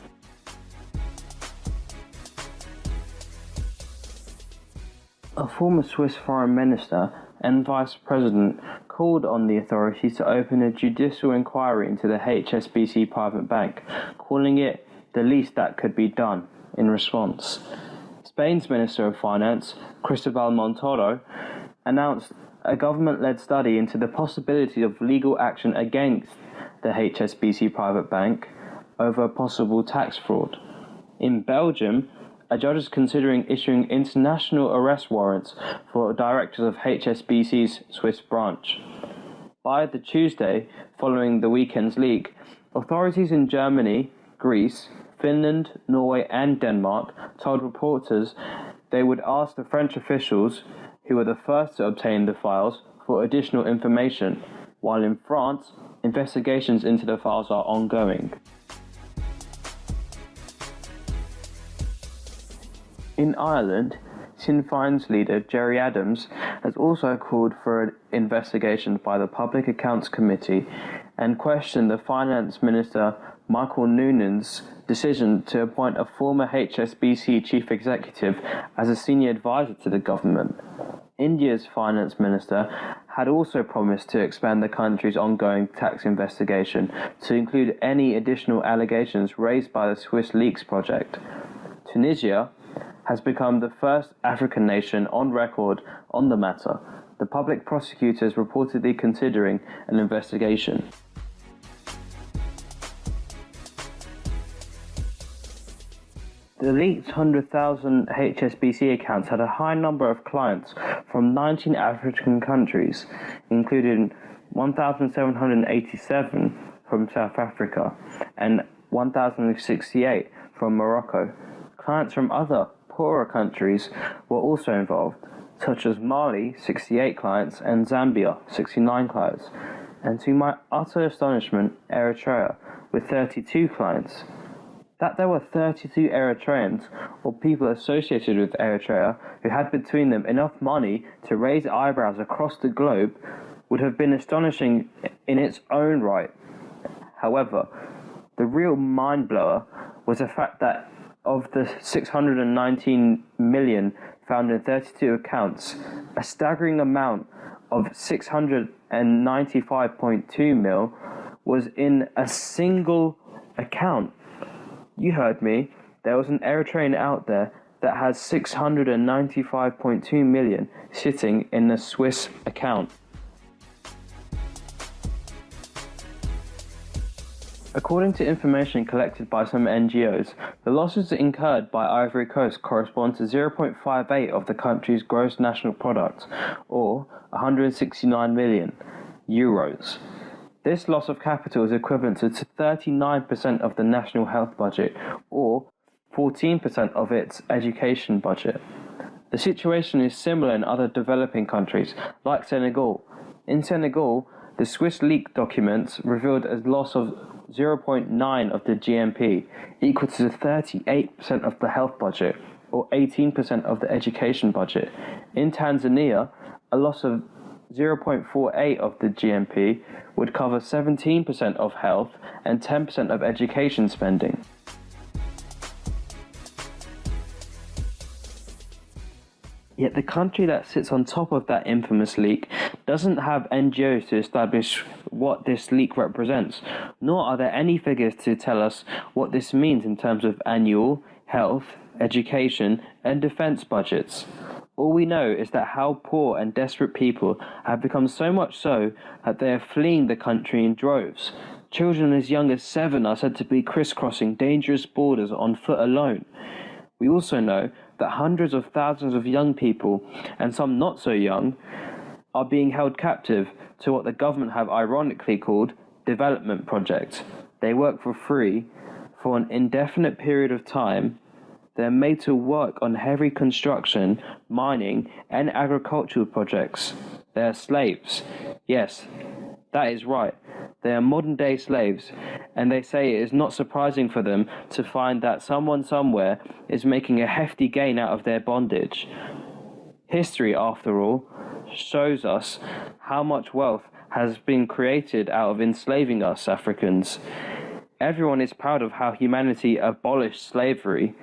A former Swiss foreign minister and vice president called on the authorities to open a judicial inquiry into the H S B C private bank, calling it the least that could be done in response. Spain's Minister of Finance, Cristobal Montoro, announced a government led study into the possibility of legal action against the H S B C private bank over possible tax fraud. In Belgium, a judge is considering issuing international arrest warrants for directors of H S B C's Swiss branch. By the Tuesday following the weekend's leak, authorities in Germany, Greece, Finland, Norway, and Denmark told reporters they would ask the French officials, who were the first to obtain the files, for additional information, while in France, investigations into the files are ongoing. In Ireland, Sinn Féin's leader Gerry Adams has also called for an investigation by the Public Accounts Committee and questioned the Finance Minister Michael Noonan's decision to appoint a former H S B C chief executive as a senior advisor to the government. India's finance minister had also promised to expand the country's ongoing tax investigation to include any additional allegations raised by the Swiss Leaks project. Tunisia has become the first African nation on record on the matter, the public prosecutors reportedly considering an investigation. The leaked one hundred thousand H S B C accounts had a high number of clients from nineteen African countries, including one thousand seven hundred eighty-seven from South Africa and one thousand sixty-eight from Morocco. Clients from other poorer countries were also involved, such as Mali, sixty-eight clients, and Zambia, sixty-nine clients, and to my utter astonishment, Eritrea, with thirty-two clients. That there were thirty-two Eritreans, or people associated with Eritrea, who had between them enough money to raise eyebrows across the globe would have been astonishing in its own right. However, the real mind blower was the fact that of the six hundred nineteen million found in thirty-two accounts, a staggering amount of six hundred ninety-five point two mil was in a single account. You heard me, there was an Eritrean out there that has six hundred ninety-five point two million sitting in a Swiss account. According to information collected by some N G Os, the losses incurred by Ivory Coast correspond to zero point five eight of the country's gross national product, or one hundred sixty-nine million euros. This loss of capital is equivalent to thirty-nine percent of the national health budget, or fourteen percent of its education budget. The situation is similar in other developing countries, like Senegal. In Senegal, the Swiss leaked documents revealed a loss of zero point nine of the G N P, equal to thirty-eight percent of the health budget, or eighteen percent of the education budget. In Tanzania, a loss of zero point four eight of the G N P would cover seventeen percent of health and ten percent of education spending. Yet the country that sits on top of that infamous leak doesn't have N G Os to establish what this leak represents, nor are there any figures to tell us what this means in terms of annual, health, education, and defense budgets. All we know is that how poor and desperate people have become so much so that they are fleeing the country in droves. Children as young as seven are said to be crisscrossing dangerous borders on foot alone. We also know that hundreds of thousands of young people, and some not so young, are being held captive to what the government have ironically called development projects. They work for free for an indefinite period of time. They're made to work on heavy construction, mining, and agricultural projects. They are slaves. Yes, that is right. They are modern day slaves, and they say it is not surprising for them to find that someone somewhere is making a hefty gain out of their bondage. History, after all, shows us how much wealth has been created out of enslaving us Africans. Everyone is proud of how humanity abolished slavery.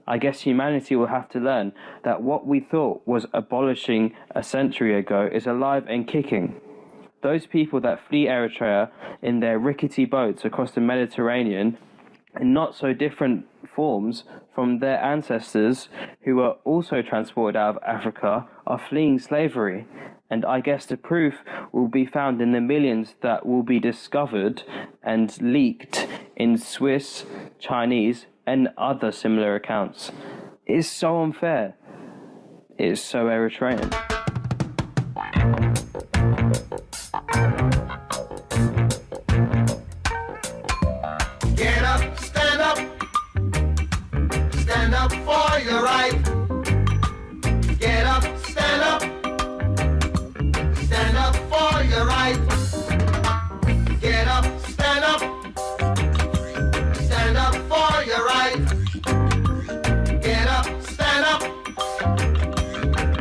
I guess humanity will have to learn that what we thought was abolishing a century ago is alive and kicking. Those people that flee Eritrea in their rickety boats across the Mediterranean in not so different forms from their ancestors who were also transported out of Africa are fleeing slavery. And I guess the proof will be found in the millions that will be discovered and leaked in Swiss, Chinese, and other similar accounts. It is so unfair. It is so Eritrean. Get up, stand up, stand up for your right. Get up, stand up, stand up for your right. Get up, stand up, stand up for your right. Get up, stand up,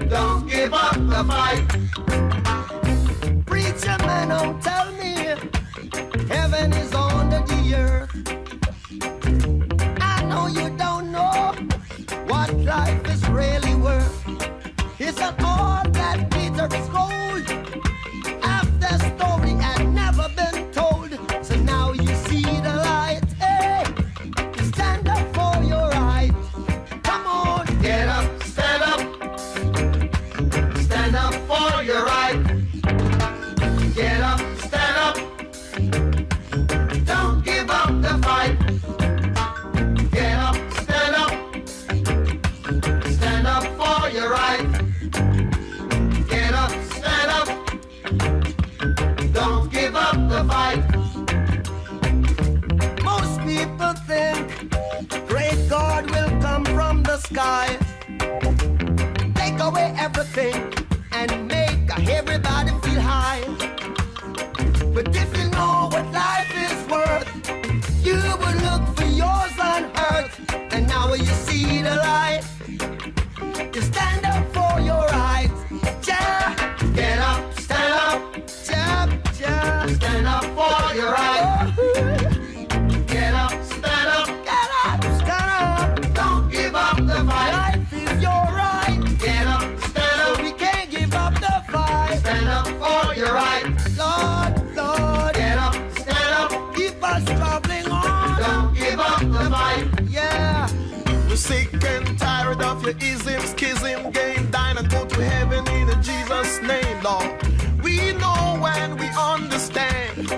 don't give up the fight. Preacher man, don't tell me heaven is under the earth. I know you don't know what life is really worth. It's not all that glitters is gold. Half the story had never been told. So now you see the light. Hey, stand up for your right. Come on, get up, stand up, stand up for your right. Get up, stand up. Don't give up the fight. Get up, stand up. Stand up for your right. Get up, stand up. Don't give up the fight. Most people think great God will come from the sky, take away everything and make everybody feel high. But if you know what life is worth, you will look for yours unhurt. And now you see the light. You stand up for your rights. Yeah, get up, stand up. Jump, jump. Stand up for your rights. Get up, stand up. Get up, stand up. Don't give up the fight. Life is your right. Get up, stand up. We can't give up the fight. Stand up for your right. Lord, Lord. Get up, stand up. Keep us traveling on. Don't give up the fight. Yeah. We're sick and tired of your ism, schism, game, dine and go to heaven in Jesus' name, Lord. We know and we understand.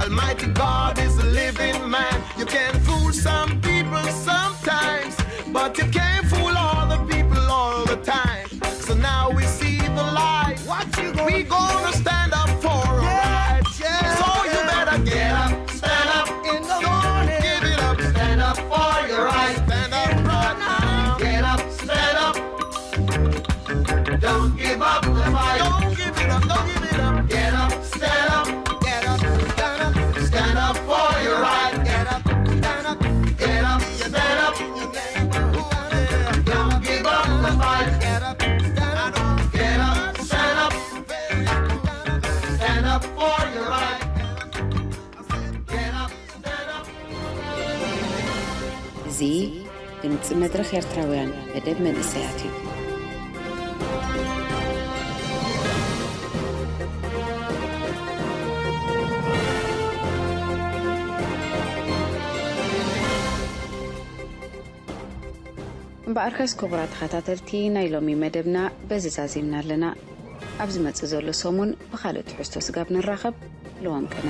Almighty God is a living man. You can fool some people sometimes, but you can't fool all the people all the time. So now we see the light. What you gonna We gonna stand up for our rights. Yeah. So you better get up, stand up. In the morning. Give it up, stand up for your rights. Stand up right now. Get up, stand up. Don't give up the fight. Don't give it up, don't give it up. Get up, stand up. Get up, stand up. Stand up for your right. Get up, stand up. Get up, stand up. Don't give up the fight. Get up, stand up. Get up, stand up. Stand up for your right. Get up, stand up. እዚ ድምፂ መድረኽ ኤርትራውያን መደብ መንእሰያት እዩ። እምበኣርከስ ክቡራት ተኸታተልቲ ናይ ሎሚ መደብና በዚ ዛዚምና ኣለና። ኣብ ዝመጽእ ዘሎ ሰሙን ብኻልእ ትሕዝቶ ስጋብ ንራኸብ፣ ልዎም ቅነ።